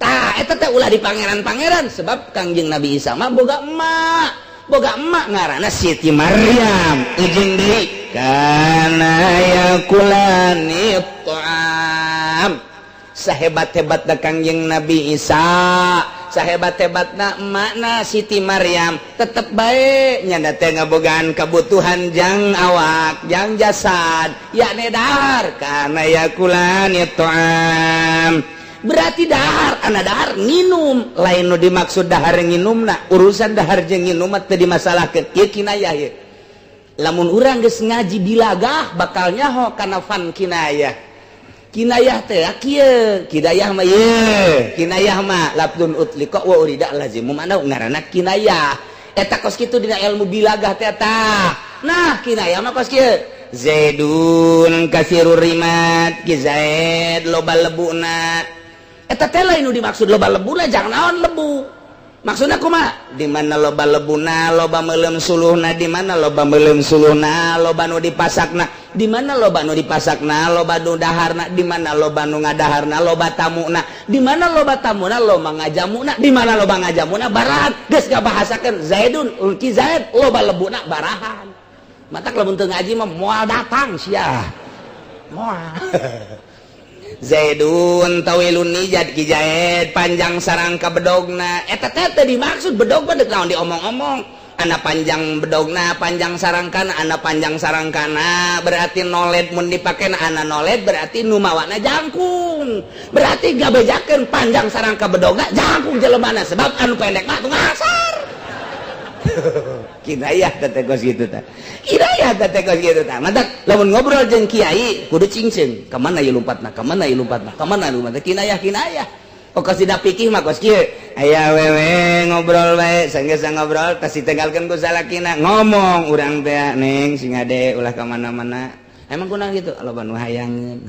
Tah, eta teh ulah di pangeran-pangeran, sebab Kangjeng Nabi Isa mah boga emak, boga emak ngaranna Siti Maryam. Ujung deui, kana yakulani ta'am. Sahebat-hebatna Kangjeng Nabi Isa, sahebat-hebatna emakna Siti Maryam, tetep bae nyanda teh ngabogaan kebutuhan jang awak, jang jasad, yakni dahar. Kana yakulani ta'am berarti dahar, anak dahar nginum, lain nu dimaksud dahar nginumna. Urusan dahar jeung nginum mah teu dimasalahkeun, ieu kinayah. Ieu lamun urang geus ngaji bilagah bakal nyaho kana fan kinayah. Kinayah teh kieu, kinayah mah ieu, kinayah mah lafdzun utliqa wa urida lazimu mana, ngaranna kinayah eta kos kitu dina ilmu bilagah teh tah. Nah, kinayah mah kos kieu, Zaidun kasirur rimat, ki Zaid loba lebuna. Eta teh lain nu dimaksud loba lebuna, jangan naon lebu maksudna kumaha. Di mana loba lebuna, loba meuleum suluhna, di mana loba meuleum suluhna, loba nu dipasakna, di mana loba nu dipasakna, loba nu daharna, di mana loba nu ngadaharna, loba tamuna, di mana loba tamuna, loba ngajamuna, di mana loba ngajamuna, barahan. Geus ngabahasakeun Zaidun ki Zaid loba lebuna, barahan. Matak lamun teu ngaji mah moal datang sia, moal. Zaidun tawilun nijad, ki Zaid panjang sarangka bedogna. Eta teh teu dimaksud bedog mah deuk naon diomong-omong. Anak panjang bedogna, panjang sarangkana, anak panjang sarangkana berarti noled. Mun dipake anak noled berarti nu mawana jangkung, berarti gabejakeun panjang sarangka bedogna jangkung jelemana, sebab anu pendek mah tuh ngasar. Kinayah teh kos kitu tah. Kinayah teh kos kitu tah. Mantak lamun ngobrol jeung kiai kudu cingceung. Ka mana ieu lompatna? Ka mana ieu lompatna? Ka mana lompatna? Kinayah kinayah. Oh kos dina fikih mah kos kieu. Aya wewe ngobrol bae, sanggeus ngobrol tas ditinggalkeun ku salakina ngomong urang teh neng sing ade ulah ka mana-mana. Emang kunaon kitu? Loba nu hayangeun.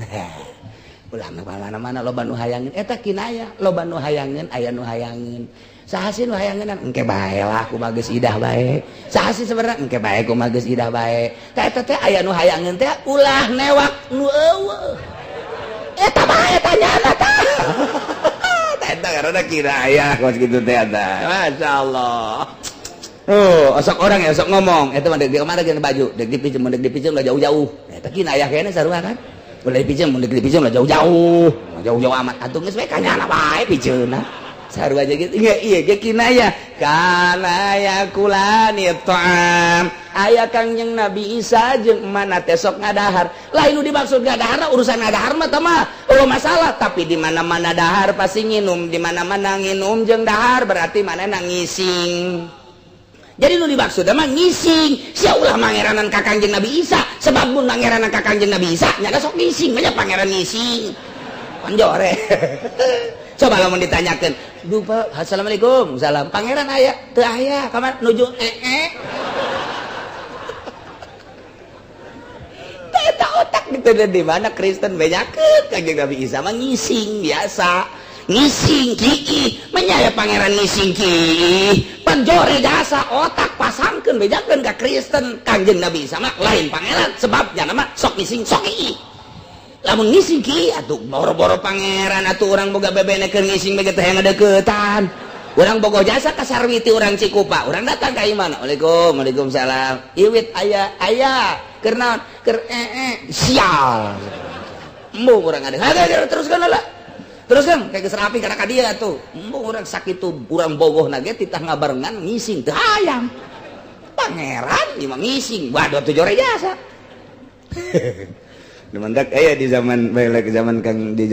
Ulah ka mana-mana loba nu hayangeun. Eta kinayah, loba nu hayangeun, aya nu hayangeun. Saha sih nu hayangeun? Engke bae lah kumaha geus idah bae. Saha sih sebenarnya? Engke bae kumaha geus idah bae. Tah eta teh aya nu hayangeun teh ulah newak nu eueuh. Eta bae tanyana tah. Eta karena kinayah kos kitu teh eta. Masyaallah. Oh, osok orang ya osok ngomong, eta mah dek di kamana geus baju, dek dipinjem, dek dipinjem lah jauh-jauh. Eta kinayah kene sarua kan. Ulah dipinjem, dek dipinjem lah jauh-jauh. Jauh-jauh amat atuh geus we kanyana bae pijeunna. Sarua aja gitu. Iya, iya ge kinayah. Kana yakulani ta'am. Aya Kangjeng Nabi Isa jeung mana teh sok ngadahar. Lain nu dimaksud ngadahar urusan ngadahar mah tah mah oh masalah, tapi di mana-mana dahar pasti nginum, di mana-mana nginum jeung dahar berarti mana ngising. Jadi nu dimaksud mah ngising. Sia ulah mangeranan ka Kangjeng Nabi Isa, sebab mun mangeranan ka Kangjeng Nabi Isa nya sok ngising, banyak pangeran ngising. Panjore. Coba lamun ditanyakeun, "Duh, Pak, assalamualaikum." Salam. Pangeran aya? Teu aya. Ka mana? Nuju ee. Eta otak gitu di mana Kristen bejakeun Kangjeng Nabi Isa mah ngising biasa. Ngising kiki, menyaya pangeran ngising ki. Panjore jasa otak pasangkeun bejakeun ka Kristen Kangjeng Nabi Isa mah lain pangeran sebab nya mah sok ngising sok ki. Lamun ngising ki atuh boro-boro pangeran atuh urang boga bebene keur ngising bege teh ngadeukeutan. Urang bogoh jasa ka Sarwiti urang Cikupa, urang datang ka imah. Waalaikum, waalaikumsalam. Iwit aya aya keur naon? Keur ee sial. Embung urang ada. Ada teruskeun lah. Teruskeun kayak geus rapi kana ka dia tuh. Embung urang sakitu urang bogoh na ge titah ngabarengan ngising teu hayang. Pangeran ieu mah ngising, waduh atuh jore jasa. Mantak aya di zaman balik zaman Kang di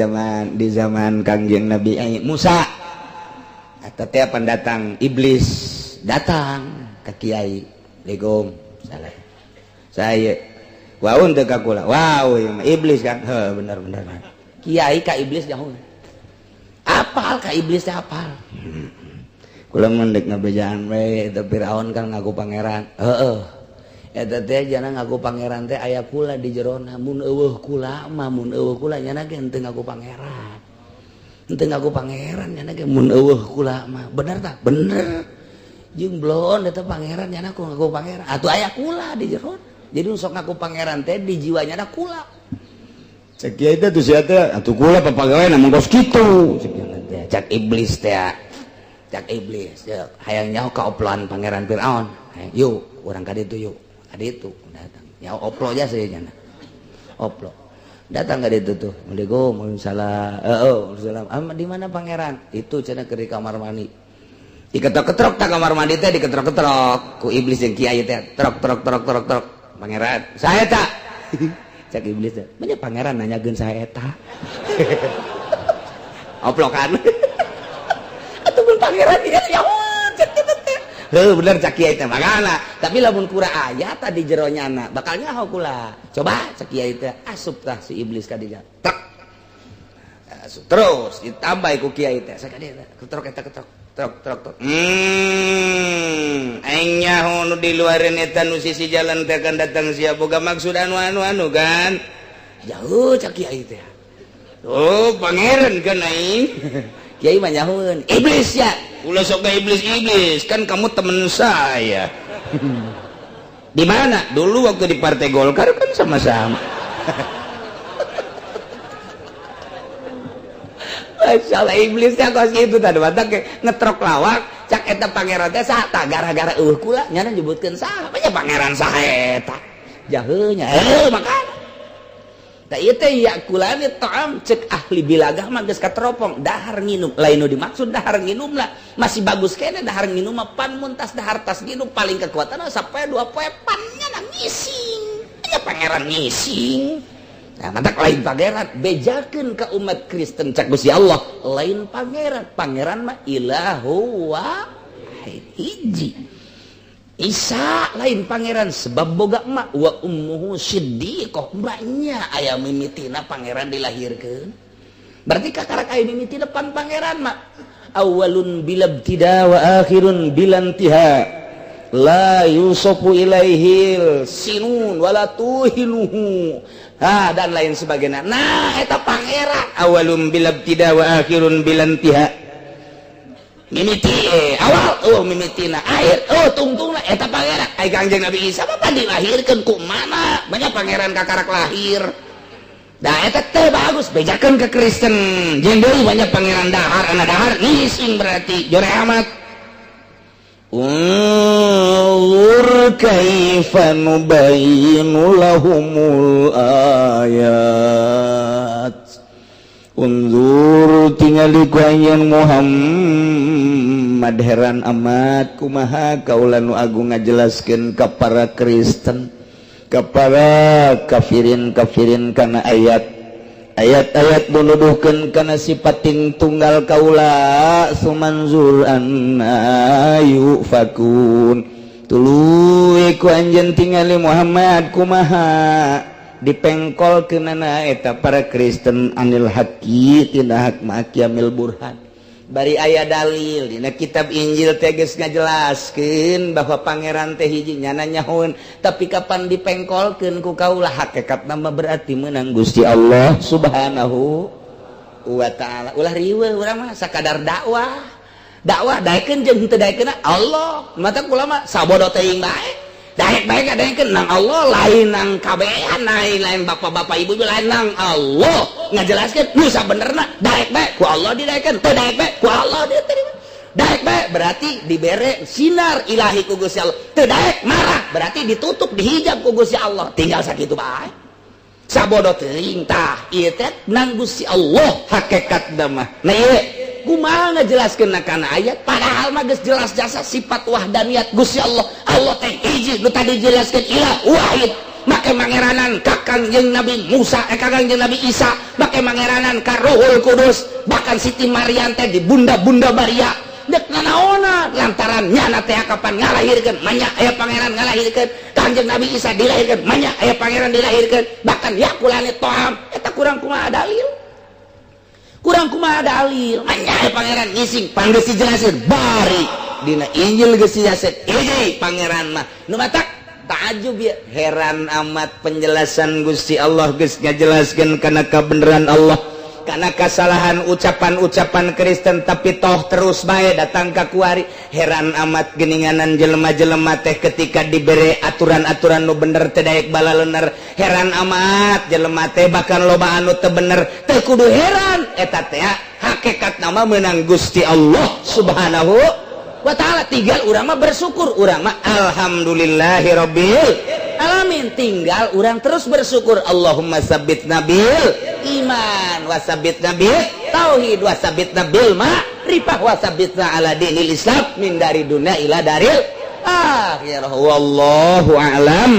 zaman Kangjeng Nabi Musa. Eta teh pendatang iblis datang ke kiai. Assalamualaikum. Salah. Saya waun teu ka kula. Wow, ieu mah iblis kan. Heuh, bener bener. Kiai ka iblis jauh. Apal ka iblis teh apal. Kula mun deuk ngabejaan we eta Firaun kan ngaku pangeran. Heeh. Eta teh jana ngaku pangeran teh aya kula di jerona, mun eueuh kula mah, mun eueuh kula nyana ge henteu ngaku pangeran. Henteu ngaku pangeran nyana ge mun eueuh kula mah. Bener tah? Bener. Jeung blon eta pangeran nyana ku ngaku pangeran. Atuh aya kula di jerona. Jadi sok ngaku pangeran teh di jiwanya ada kula. Cek kiai teh tuh sia teh atuh kula papagawe mun kos kitu. Cek iblis teh. Cek iblis hayang nyaho ka oploan pangeran Firaun. Yuk urang ka ditu yuk. Ka ditu datang. Ya oplo aja saya nyana. Oplo. Datang ka ditu tuh. Assalamualaikum, waalaikumsalam. Heeh, waalaikumsalam. Ah, di mana pangeran? Itu cenah keur di kamar mandi. Diketrok-ketrok tak kamar mandi teh diketrok-ketrok ku iblis jeung kiai teh. Trok trok trok trok trok. Pangeran, saya tak. Cek iblis teh. Banyak pangeran nanyakeun saya eta. Oplokan. Atuh mun pangeran ieu ya cek kitu teh. Heuh bener cak kiai teh makana. Tapi lamun kura aya tadi jero nyana bakal nyaho kula. Coba cek kiai teh asup tah si iblis ka dinya. Trek. Asup terus ditambah ku kiai teh. Sakadieu ketrok eta ketrok. Trok trok trok. Aing nyaho nu di luareun eta nu sisi jalan teh akan datang sia boga maksud anu anu anu kan. Jauh cak kiai teh. Oh, pangeran kan aing. Kiai mah nyahoeun, iblis ya. Ulah sok ka iblis-iblis, kan kamu temen saya. Di mana? Dulu waktu di Partai Golkar kan sama-sama. Masalah iblisnya kos gitu tadi batak ngetrok lawak cak eta pangeran teh saha tah gara-gara eueuh kula nyana nyebutkeun saha banyak pangeran saha eta jaheunya makana tah ieu teh yakulani ta'am cek ahli bilagah mah geus kateropong dahar nginum lain nu dimaksud dahar nginum lah masih bagus kene dahar nginum mah pan mun tas dahar tas nginum paling kekuatan sampai 2 poe pan nyana ngising nya pangeran ngising. Nah, mantak lain pangeran bejakeun ka umat Kristen cak Gusti Allah lain pangeran, pangeran mah ilahu wahid hiji. Isa lain pangeran sebab boga emak, wa ummuhu siddiqah, emaknya aya mimitina pangeran dilahirkeun. Berarti kakarak aya mimiti depan pangeran mak. Awalun bila ibtida wa akhirun bila intiha. La yusofu ilaihil sinun wala tuhinuhu. Ha, dan lain sebagainya. Nah, eta pangeran awalun bila ibtida wa akhirun bila intiha. Mimiti awal, oh mimitina akhir, oh tungtungna eta pangeran. Ai Kangjeng Nabi Isa mah dilahirkeun ku mana? Banyak pangeran kakarak lahir. Da eta teh bagus bejakeun ke Kristen. Jeung deui banyak pangeran dahar, anak dahar ngising berarti jore amat. Unzur kaifa nubayyinu lahumul ayat. Unzur tingali ku anjeun Muhammad, heran amat kumaha kaula nu agung ngajelaskeun ka para Kristen, ka para kafirin-kafirin kana ayat ayat-ayat nu nuduhkeun kana sifating tunggal kaula. Sumanzur anna yufakun, tuluy ku anjeun tingali Muhammad kumaha dipengkol kenana eta para Kristen anil haqi tina hak ma'aqiyamil burhan. Bari aya dalil dina kitab Injil teh geus ngajelaskeun bahwa pangeran teh hiji, nyana nyahoeun, tapi kapan dipengkolkeun ku kaula hakikat nama berarti menang Gusti Allah Subhanahu wa Ta'ala. Ulah riweuh, urang mah sakadar dakwah, dakwah daekeun jeung henteu daekeun Allah mata kula mah sabodo teuing bae. Daek bae daekeun nang Allah, lain nang kabehan, lain lain bapak-bapak ibu, lain nang Allah ngajelaskeun nu sabenerna. Daek bae ku Allah didaekeun, teu daek bae ku Allah diterima. Daek bae berarti dibere sinar ilahi ku Gusti Allah, teu daek marah berarti ditutup, dihijab ku Gusti Allah. Tinggal sakitu bae, sabodo teuing. Tah, ieu teh nang Gusti Allah hakikat mah. Nah, ieu kumaha ngajelaskeun kana ayat, padahal mah geus jelas jasa sifat wahdaniyat Gusti Allah. Allah teh hiji nu tadi jelaskeun, ilah wahid. Make mangeranan ka Kangjeng Nabi Musa, eh, ka Kangjeng Nabi Isa, make mangeranan ka Ruhul Kudus, bahkan Siti Maryam teh di bunda-bunda Maria dek nanaona lantaran nyana teh kapan ngalahirkeun manya aya pangeran ngalahirkeun. Kangjeng Nabi Isa dilahirkeun manya aya pangeran dilahirkeun, bahkan yakulani toham. Eta kurang kumaha dalil, kurang kumaha dalil manya aya pangeran ngising? Pan geus dijelasin bari dina Injil geus dijelasin hiji pangeran mah. Nu matak ta'ajub ya, heran amat penjelasan Gusti Allah geus ngajelaskeun kana kebenaran Allah, karena kesalahan ucapan-ucapan Kristen, tapi toh terus bae datang ka kuari. Heran amat geninganan jelema-jelema teh ketika diberi aturan-aturan nu bener teu daek balalener. Heran amat jelema teh, bahkan loba anu teu bener. Teu kudu heran, eta teh hakikat nama menang Gusti Allah Subhanahu wa Ta'ala. Tinggal urang mah bersyukur, urang mah alhamdulillahirabbil alamin. Tinggal urang terus bersyukur. Allahumma sabbitna bil iman wa sabbitna bil tauhid wa sabbitna bil ma'rifah wa sabbitna ala dinil Islam min dari dunia ila daril akhirah. Wallahu a'lam.